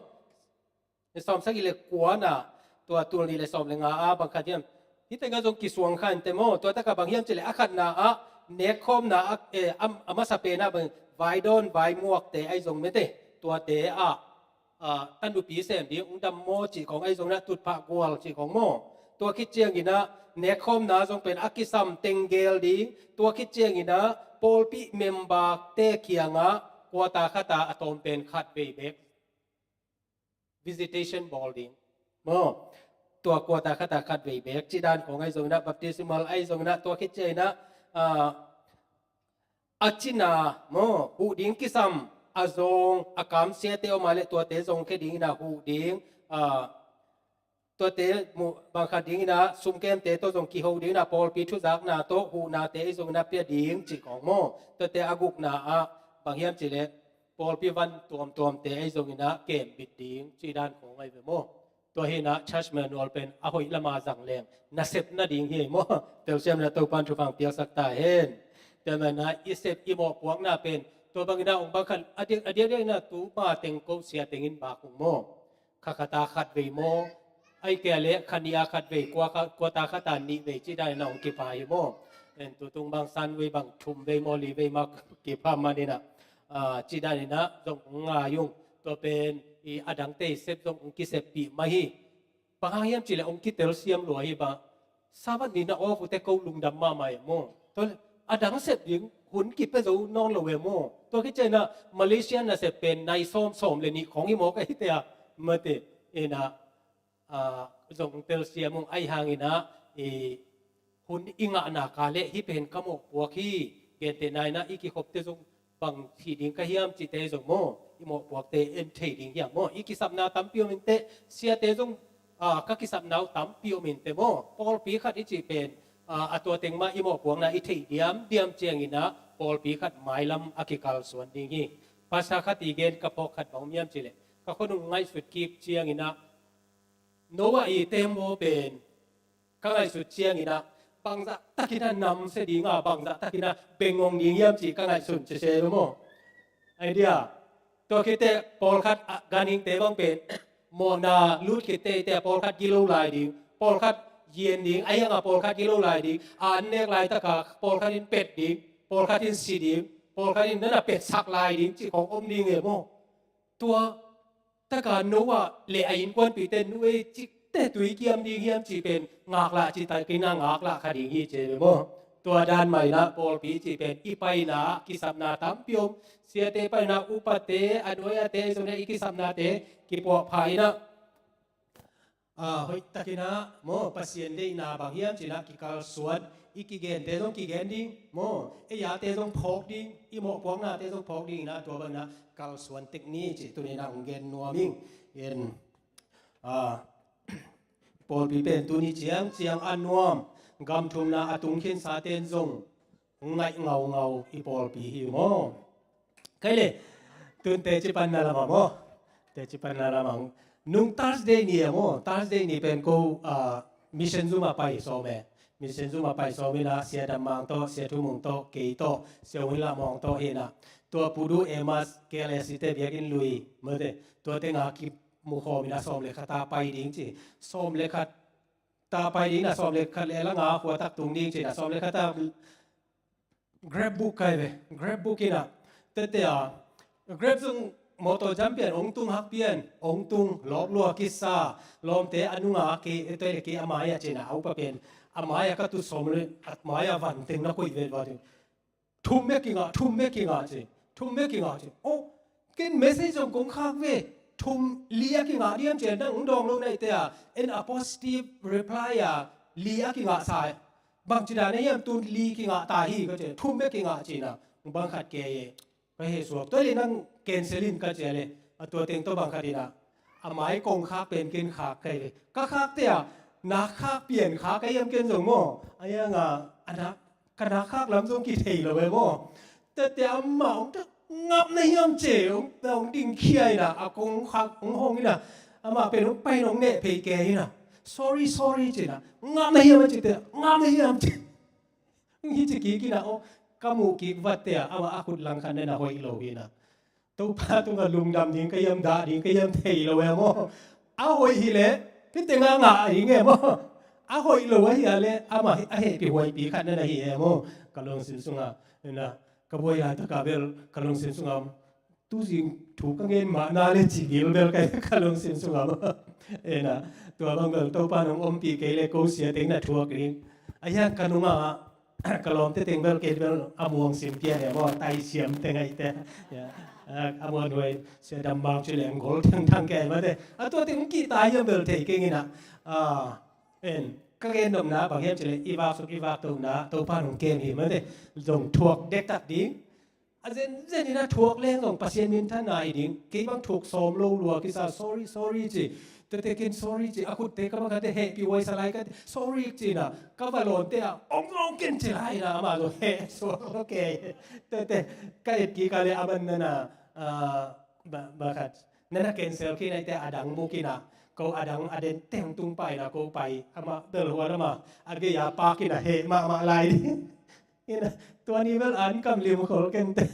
Sawm sagih le kuana tua tul nih le sawm le nga a bang khat hiam? Hi tengah zong kisuang kha inte maw? Tua taka bang hiam cihleh a khatna ah nekkhawmna ah, eh, a, a masa penah bang vaidawn vaimuakte ahi zong mete tuate ah, a, tanupi sem ding ung dam maw cih khong ahi zongna tutphah gual cih khong maw? Tua khit ciangina nekkhawmna zong pen a kisam teng gel ding. Tua khit ciangina pawlpi member te kiangah kuata khata a tawm pen khat vei bek visitation bawl ding maw? Tua kuata khata khat vei bek cih dan khong ahi zongina baptismal ahi zongina tua khit ciangina, a, a cina maw, huh ding kisam a zong a kamsiate om a le tuate zong khe dingina huh ding, a, tuate mu, bang khat dingina sumkemte tawh zong kiho dingina pawlpi thuzakna tawh huhnate i zongina pia ding cih khong maw? Tuate a gukna ah bang hiam cihleh pawlpi van tuamtuamte i zongina kembit ding cih dan khong ahi ve maw? Tua hinah church manual pen a hoih lama zang leng nasep nading hi ei maw? Telsiamna Topan thupha piaksak ta hen. Tua manah i sep i mawhpuakna pen tua bangina ong bang khat a diak a diak diakna tu ma teng ko sia tengin bak ung maw? Kha khata khat vei maw? Ai kea le kha nih a khat vei, kua kha, kuata khata nih vei cih danina ong kipha hi maw? En tutung bang san vei bang thum vei maw li vei mah kipha manina, a, cih danina zong ong ngai ung. Tua pen i a dangte i sep zong hong kiseppih mah hi. Bang hang hiam cih leh hong kitelsiam lua hi bang. Sabbath ni na off uh teh ko lungdam mahmah e maw. Tua leh a dang sep ding hun kipia zo nawn lo e maw. Tua khit ciangin ah Malaysia nasep pen nai sawm, sawm le nih khawng hi mawk ahih teh a, mate, in ah, ah, zong telsiam ung. Ahih hangin ah i hun i ngahna ka leh hih pen ka mawhpuak hi. Gentehna in ah i kikhopte zong bang hih ding ka hiam cihte zong maw, i mawhpuakte en thei ding hiam maw. I kisapna tampi om inteh, siate zong, ah, ka kisapna uh tampi om inteh maw. Pawlpi khat i cih pen, ah, a tua teng mah i mawhpuakna i theih diamdiam ciangin ah pawlpi khat mailam a kikalsuan ding hi. Pastor khat i gen ka phawk khat bang om hiam cih leh, ka khua nung ngaihsut kik ciangin ah Noah i tembaw pen ka ngaihsut ciangin ah bangzah takin ah namsia ding a, bangzah takin ah bengngong ding hiam cih ka ngaihsun cise maw. Idea. Tua khit teh pawlkhat ah ganhingte bang pen mawhna lut khit teh, teh pawlkhat gilo lai ding, pawlkhat yen ding, a hiang a pawlkhat gilo lai ding, a an nek laitaka pawlkhat in pet ding, pawlkhat in si ding, pawlkhat in nana petsak lai ding cih khawng om ding e maw. Tua taka Noah le a innkuanpihte nu ei, cikteh tui kiam ding hiam cih pen ngaklah cih takin ah ngaklah kha ding hi ci ve maw. Tua dan mah in ah pawlpi cih pen i paina kisapna tampi om. Siate paina, upate, a nuai-ate, zong i kisapnate kipuahpha in ah, ah, hoih takin ah maw, Pasian deihna bang hiam cih in ah kikalsuan, i kigente zong kigen ding maw, ei ate zong phawk ding, i mawhpuaknate zong phawk ding in ah, tua bang in ah kalsuan tek ni cih tuni in ah hong gen nuam ing. En, ah, pawlpi pen tuni ciangciang a nuam, gam thumna a tung khinsate'n zong ngaih ngaungau i pawlpi hi maw. Kei le, tun teci panna lamah maw. Teci panna lamah. Nung Thursday ni a maw, Thursday ni pen ko, ah, mission zum a pai sawm e. Mission zum a pai sawm in ah Sia Dam Mang tawh, Sia Thu Mung tawh, kei tawh, Sia Win Lah Mawng tawh hi in ah, tua Pudu Emas K L S C te biakinn lui, mate, tua teng a kimukhawm in ah sawm le khat a pai ding ci. Sawm le khat ta pai ding in ah, sawm le khat le lang a khuatak tung ding ci in ah, sawm le khat a Grab buk kai ve, Grab buk in ah. Tete a Grab zong motor jam pian, ong tung hak pian, ong tung, lawp lua kisa, lawmte a nunga kei, toi le kei a mai-ah ci in ah, a upa pen a mai-ah ka tut sawm le, a mai-ah van teng na koih vet vat. Thum bek kingah, thum bek kingah ci, thum bek kingah ci. Oh, ken message zong kong khak ve, thum li a kingah diam ci, nang ong dawng lo na hi te a, en a positive reply a, li a kingah sa. Bangci dan a hiam, tun li kingah ta hi ka ci, thum bek kingah ci in ah, bang khat kei e. Ka heh suak, tua le nang cancel in ka ci a le, a tua teng tawh bang khat in ah, a mai kong khak pen ken khak ka hi ve. Ka khak te a, na khak pian khak ka hiam ken zong maw. A hiang a, a na, ka na khak lam zong kithei lo e maw. Tete amah ong ta ngap na hiam ci, ong, ong ding khia in ah, a kong khak ong hong in ah, amah pen ong pai in ong neh phei kei in ah. Sorry, sorry ci in ah. Ngap na hiam a ci te, ngap na hiam ci. Hi ci kik in ah, oh, ka muh kik vat te a, amah a khut lang khat na na hoih lo hi in ah. Topa tungah lungdam ding ka hiam, dah ding ka hiam thei lo e maw. A hoih hi leh, kei teng a ngah ding e maw. A hoih lo ahi a leh, amah a hehpih huaipi khat na na hi e maw. Ka lungsim sungah, na, ka buai laitak a bel, ka lungsim sungah, tu zing thu ka ngen mah na le ci gil bel ka, ka lungsim sungah maw. Ena, tua bang bel Topa nong ompih kei leh ko sia teng na thuak ding. A hiang ka nungah, ka lawmte teng bel kei bel a muang sim pian e maw, tai siam teng ahi te. Ya. A, a muang huai, Sia Dam Mang ci leng gol thangthang kei mate. A tua teng kihta hiam bel thei keng in ah. A, en, ka gen nopna bang hiam ci leh, i vak suk i vak tona, Topa nong kem hi mate. Zong thuak dektak ding. A zenzen in a thuak leng zong Pasian minthanna hi ding. Kei bang thuk sawm lo lua kisa, sorry, sorry ci. Tete ken sorry ci, a khutte ka bang kate hehpih huai sa lai kate, sorry ci in ah, ka va lawnte ah, ong ong ken ci lai in ah, amah zong heh suak lo kei. Tete, ka et kik a leh a man na na, ah, ba, ba khat. Na na cancel khin a hi te a dang buk in ah, ko a dang a den teng tung pai in ah, ko pai, amah bel huan amah, a gei a pak in ah heh mahmah lai ding. Ina, tua ni bel an kam lim khol kente.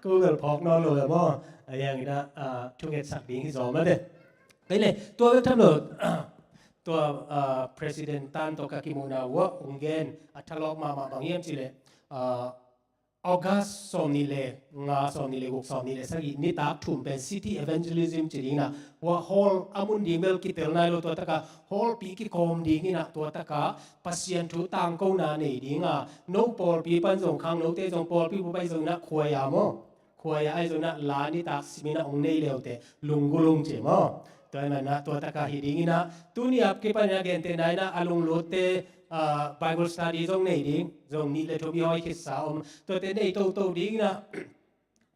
Ko bel phawk nawn lo e maw. A hiang ina, ah, thungetsak ding hi zaw mate. Kei le, tua bel tham lo, tua, ah, president tan tawh ka kimuhna uh ah, ong gen, a thalawp mahmah bang hiam ci leh, ah, August sawmnih le nga, sawmnih le guk, sawmnih le sagih nitak thum pen city evangelism ci ding inah, hua hall a mun ding bel kitel nai lo, tua takah hallpi kikawm ding inah, tua takah Pasian thu tangkona nei ding a, no pawlpi pan zong, khangnote zong, pawlpi bup ahi zong inah, khuaia maw, khuaia ahi zong inah, la nitak sim inah hong nei leute lunggulh ung ci maw. Tua ahih manin ah tua takah hi ding inah, tuni a kipan inah gentehna inah a lunglutte, ah, Bible study zong nei ding, zong nih le thum i hawh khitsa om. Tuate nei toto ding inah,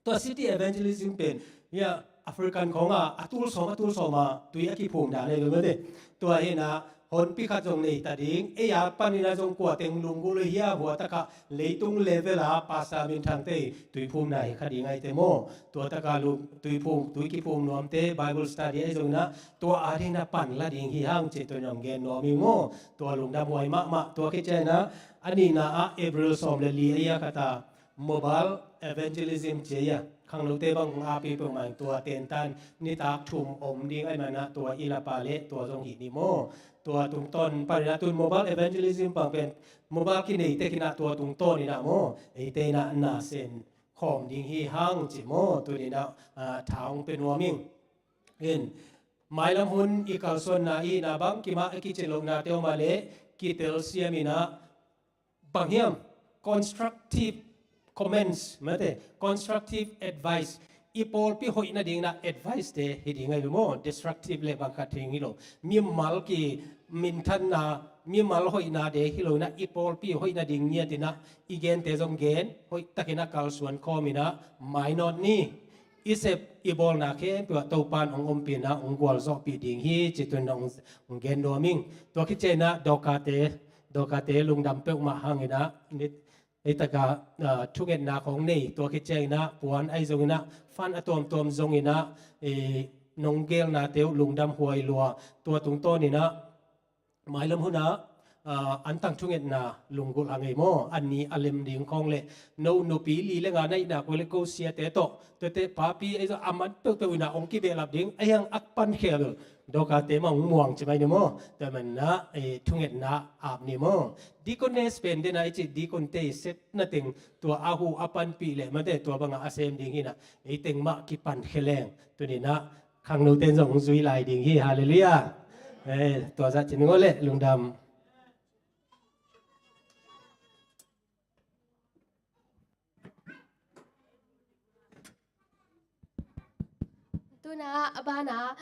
tua city evangelism pen, ya, African khawng ah a tul sawm, a tul sawm a tui a kiphum dan ahi ve mate. Tua hi inah honpi khat zong nei ta ding, ei a pan inah zong kua teng lunggulh uh hia, hua takah leitung level a Pastor Min Thangte tuiphumna hi kha ding ahih teh maw. Tua takah lu-, tuiphum, tui kiphum nuamte, Bible study ahi zong inah, tua a ding inah pan la ding hi hang ci tua in hong gen nuam ing maw. Tua lungdam huai mahmah. Tua khit ciang inah, a nihna ah April sawm le li a, a khat a mobile evangelism ci a, khangnote bang hong api peuhmah in, tua tentan nitak thum om ding ahih manin ah tua i lapa leh tua zong hih ni maw. Tua tungtawn pan inah tun mobile evangelism bang pen mobile kinei tek inah tua tungtawn inah maw, eite inah na sen khawm ding hi hang ci maw, tuni inah, ah, tha hong pia nuam ing. In, mailam hun i kalsuanna i hihna bangkim ah i kicin lohnate om a leh kitel siam inah, bang hiam, constructive comments mate, constructive advice, i pawlpi hoih nading inah advice te hi ding ahi ve maw. Destructive le bang khat hi ding hi lo. Mimal ki minthanna, mimal hoihna de hi lo inah, i pawlpi hoih nading ngiat inah i gente zong gen, hoih tak inah kalsuan khawm inah mainawt ni. I sep i bawlna khempeuh ah Topa'n hong ompih inah hong gualzawhpih ding hi ci tua in hong, hong gen nuam ing. Tua khit ciang inah Dorcas-te, Dorcas-te lungdam peuhmah hang inah, nit, ei takah, ah, thungetna khawng nei, tua khit ciang inah puan ahi zong inah, fund a tuamtuam zong inah, eh, nong gelnate uh lungdam huai lua. Tua tungtawn inah mailam hun ah, ah, antang thungetna lunggulh hang ei maw. A ni a lem ding khawng leh, no nupi li le nga na hih nak uh leh, ko siate tawh, tuate papi ahi zong a man peuhpeuh inah hong kibehlap ding, ahi hang a pan khel Dorcas-te mah hong muang ci mai ni maw. Tua ahih manin ah, eh, thungetna ap ni maw. Deaconess pen den a i cih deacon-te i sepna teng, tua a huh a panpih leh mate, tua bangah a sem ding hi inah, ei teng mah kipan khia leng. Tuni inah khangnote in zong hong zui lai ding hi. Halleluiah. Eh, tua zah ci ning aw leh, lungdam. Tuna a banah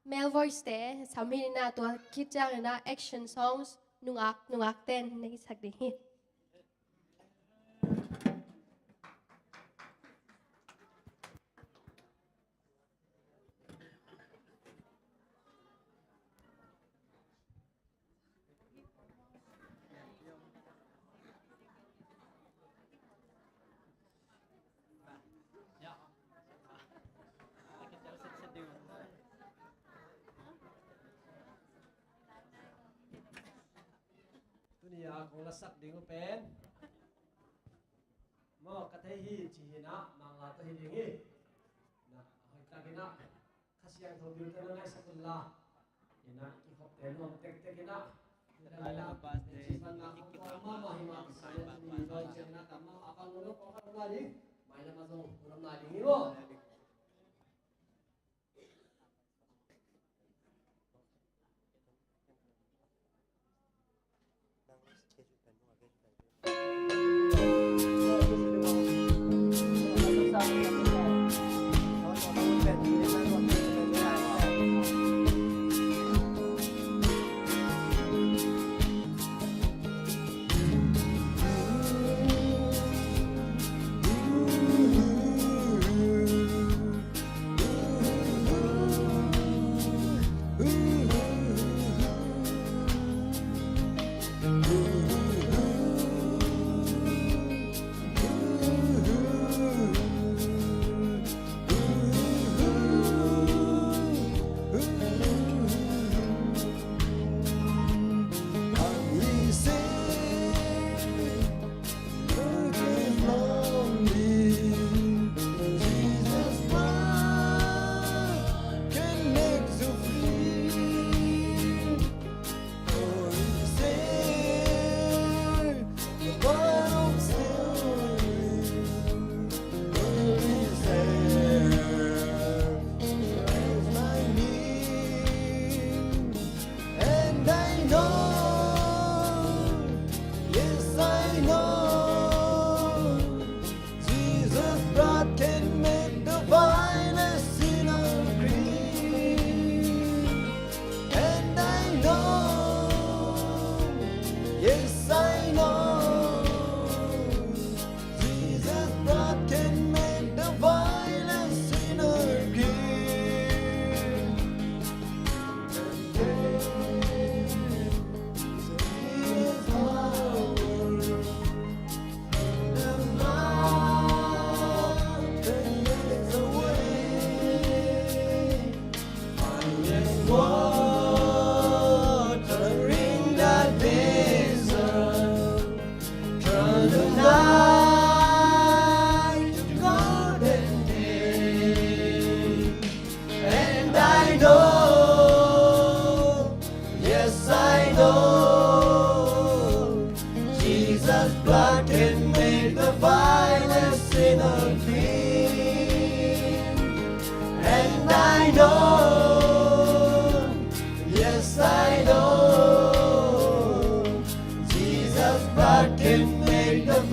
male voice-te sam hi inah, tua khit ciang inah action songs nungak nungak ten nei sak ding hi. Tuni a kong lasak ding uh pen, maw, ka thei hi ci hi inah, Mangla tawh hi ding hi. Na, hoih tak inah Kha Siangtho bilte na ngaihsak un la. Inah i khopte nuam tektek inah,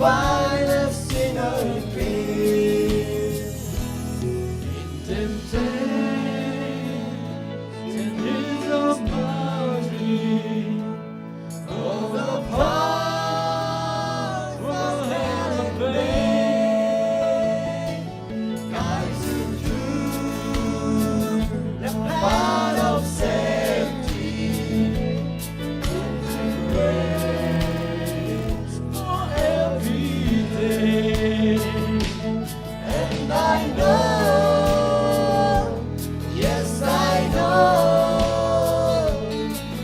By the sinner clean. In temptation is a body of the power of hell and pain. Guides you through the path of safety. Grace for every day. And I know, yes, I know,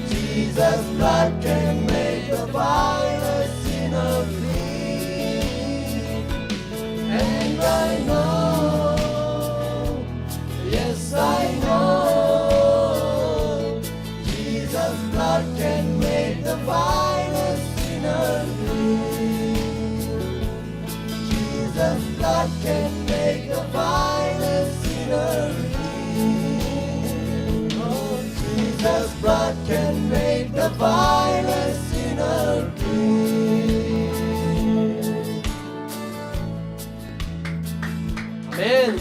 Jesus' blood can make the vilest sinner clean. And I know, yes, I know, Jesus' blood can make the vilest sinner clean. Jesus' blood can make the vilest sinner clean. Oh, Jesus' blood can make the vilest sinner clean. Amen.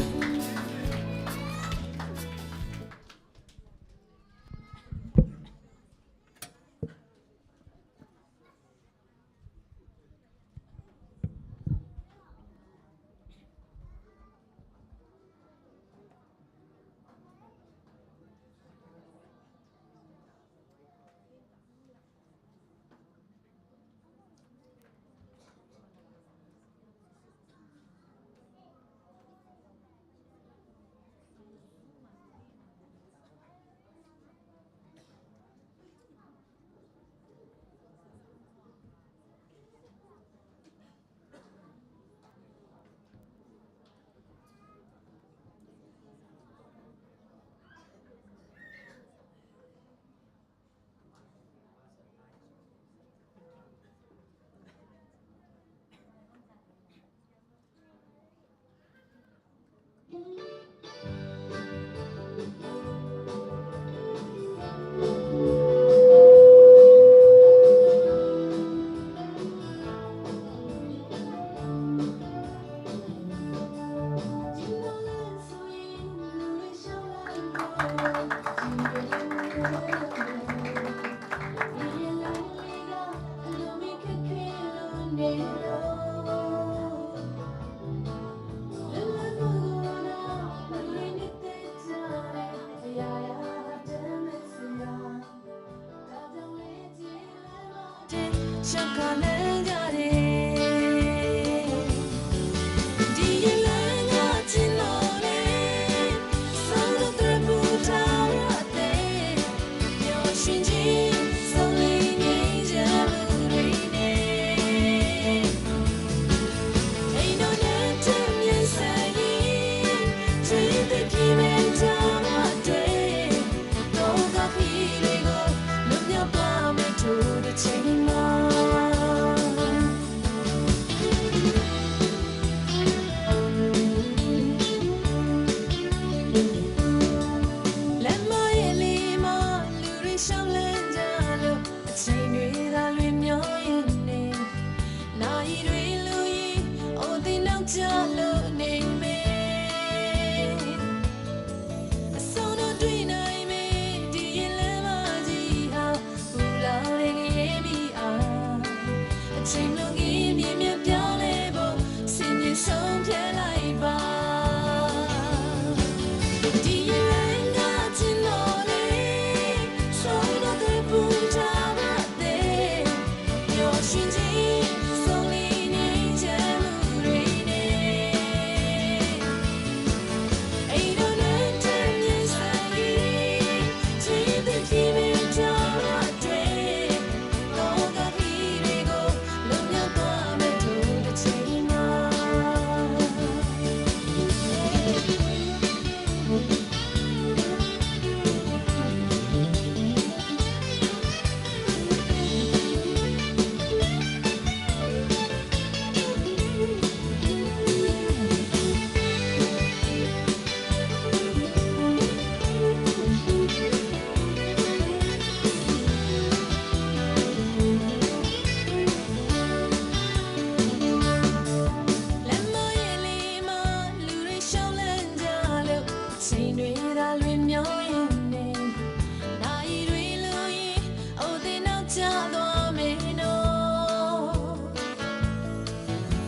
ကျသွားမယ်နော်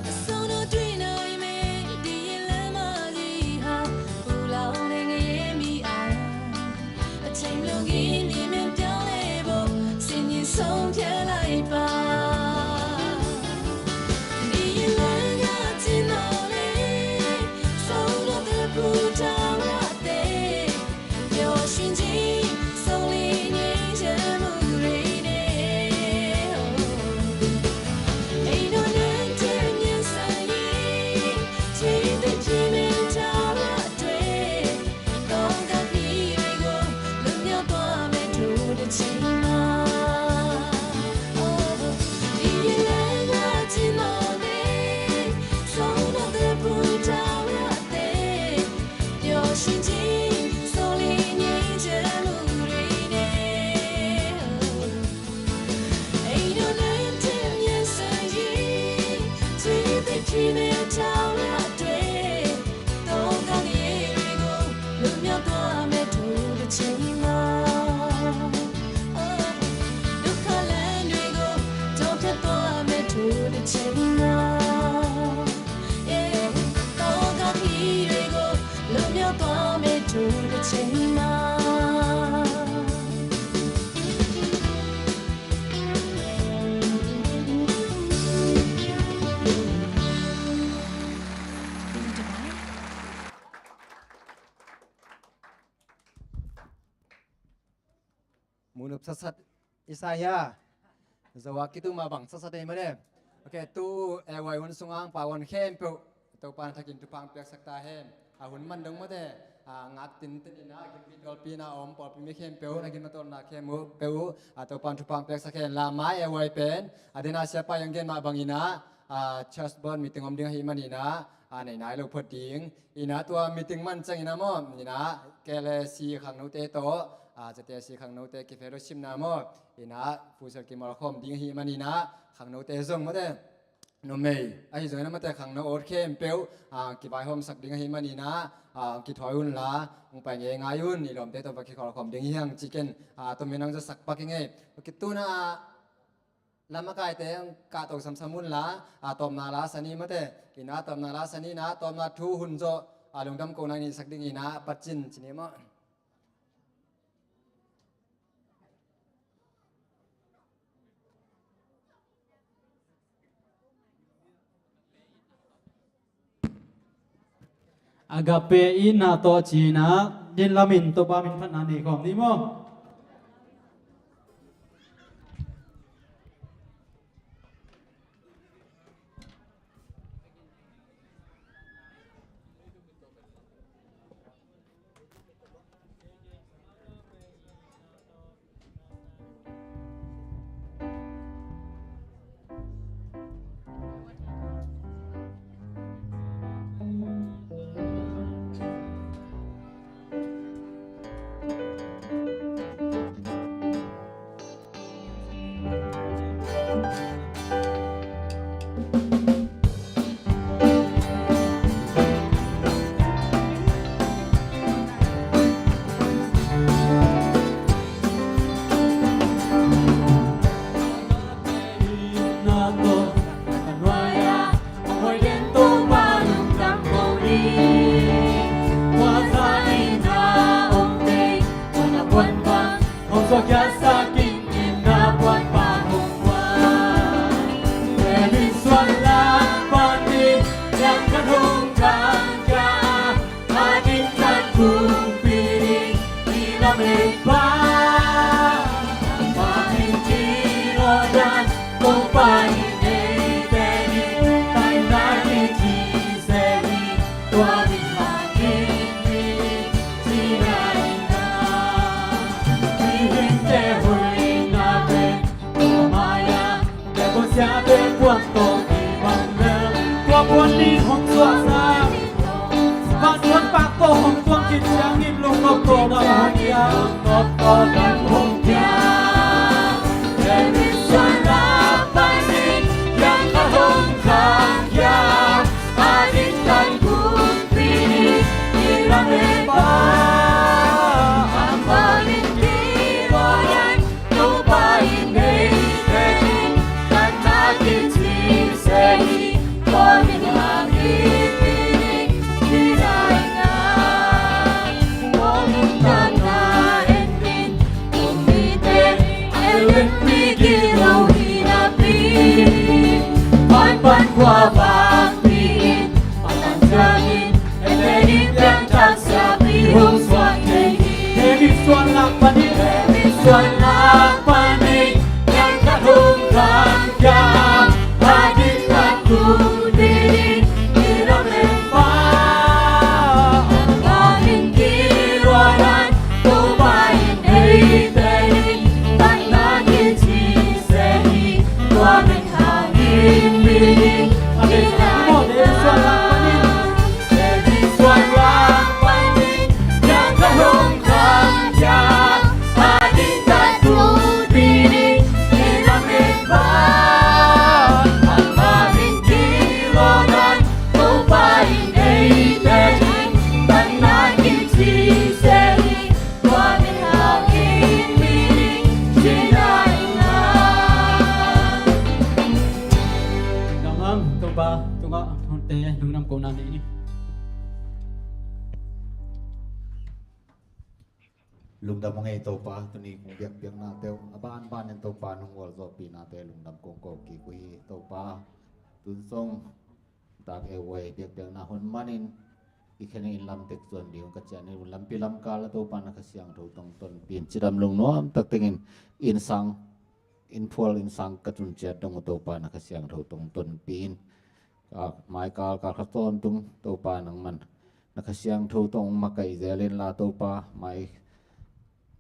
။ အဆုံးတော့တွေ့နိုင်မယ် ဒီရင်လမ်းမကြီးဟာ ပူလောင်တဲ့ငရဲမီးအောင် အချိန်မလိုခင် မြင်မြန်ပြောင်းလဲဖို့ ဆင်ခြင်ဆုံးဖြတ်လိုက်ပါ။ ဒီရင်လမ်းက ကျဉ်းသော်လည်း ဆုံးတော့သရဖူ ထာဝရအသက် ပျော်ရွှင်ခြင်း စုံလင်ငြိမ်းချမ်းမှုတွေနဲ့ အိမ်တော်နဲ့ တည့်မြတ်ဆန်ရေး ခြေသိပ်ဖြေမယ် ထာဝရအတွက် ကောင်းကင်ပြည်တွေကို လွတ်မြောက်သွားမယ် ထိုတစ်ချိန်မှာ။ ဒီလမ်းက ကျဉ်းသော်လည်း ဆုံးတော့သရဖူ ထာဝရအသက် ပျော်ရွှင်ခြင်း စုံလင်ငြိမ်းချမ်းမှုတွေနဲ့ အိမ်တော်နဲ့ တည့်မြတ်ဆန်ရေး ခြေသိပ်ဖြေမယ် ထာဝရအတွက် ကောင်းကင်ပြည်တွေကို လွတ်မြောက်သွားမယ် ထိုတစ်ချိန်မှာ။ ဒုက္ခလမ်းတွေကို ကျော်ဖြတ်သွားမယ် ထိုတစ်ချိန်မှာ။ ကောင်းကင်ပြည်တွေကို လွတ်မြောက်သွားမယ် ထိုတစ်ချိန်မှာ။ Mu nup satsat i sa hia? Zo a kitu mah bang satsat ei mah ne. Ok, tu, eh, A Y hun sungah hong pau a khempeuh Topa'n thakin thupha hong piaksak ta hen. A hun man dong mah te, a, ngak tinten in a, gimpi tawlpi in a om pawlpi mi khempeuh, na gim na tawlna khempeuh, a, Topa'n thupha hong piaksak hen. La mai A Y pen, a, den a siapa in hong gen mah bangin a, a, church board meeting om ding ahih manin a, a, nei nai lo phot ding. In a tua meeting man ciangin a maw, in a K L A C khangnote tawh, a, Z T A C khangnote kifellowshipna maw, in a futsal kimawl khawm ding ahih manin a khangnote zong maw te, numei ahi zongin a maw te khangno ut khempeuh, a, kivaihawmsak ding ahih manin a, a, kithawi un la, hong pai ngeingai un, i lawmte tawh va kikhawl khawm ding hi hang ci ken, a, tua min hong zasak pak ing ei. Kitu in a, lamakaite hong kahto samsam un la, a, tawpna la sa ni maw te, in a tawpna la sa ni in a, tawpna thu hun zawh, a, lungdam kohna i neisak ding in a, patcin ci ni maw. Agape itna tawh ci in a, din lamin Topa min phatna nei khawm ni maw. Tua bang pi in, a tan ciangin, Ephraim piangthak siapi hong suak thei hi. David suan lak panin, David suan lak panin, yang ka hong kang ya, a ding ka tu ding, i lam en pa. Ama min ki luanan, Topa in eite in, tanna kici se hi, tua min Lungdam hang Topa tungah honte lungdam kohna nei ni. Lungdam hang ei Topa, tuni kong biakpiaknate uh a banbanin Topa nong gualzawhpihnate lungdam kong ko kik uh hi. Topa, tun song tak e uai biakpiakna hun manin i khen in lam tek zuan ding ka cian in lampi lamkal a Topa na Kha Siangtho tong tonpih in cidam lungnuam tak tengin innsang, innphual innsang ka tun ciat dong uh Topa na Kha Siangtho tong tonpih in. Ka maikal kal kha tawntung Topa nangman na Kha Siangtho tong makaih zel in la Topa mai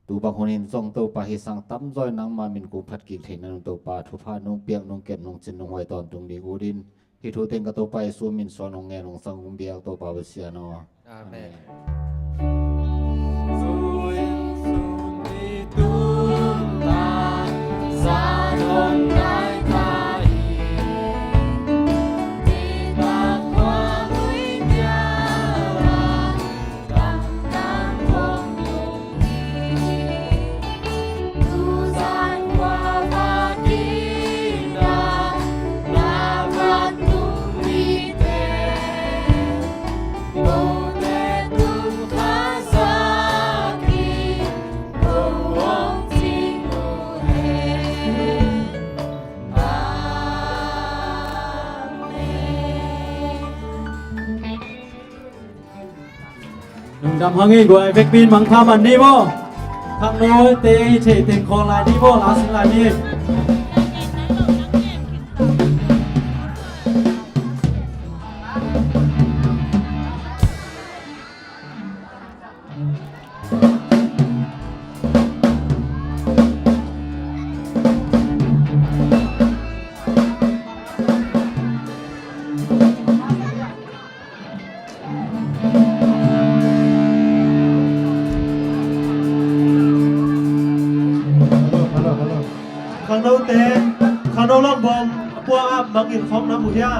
tu bang hun in zong Topa hi sang tamzaw in nangma min kong phat kik theih nan Topa thupha nong piak nong kem nong cin nong huai tawntung ding ut in hih thu teng ka Topa Jesu min suang nong ngen nong sang kong biak Topa Pasian aw. Amen. Lungdam hang i guai vekpi in mangpha man ni maw. Khangnote i theih teng khawng lai ni maw, la sing lai ni. Hello, hello, hello. Khangnote, khangno lam bawm a pua ah mangin khawm na mu hia?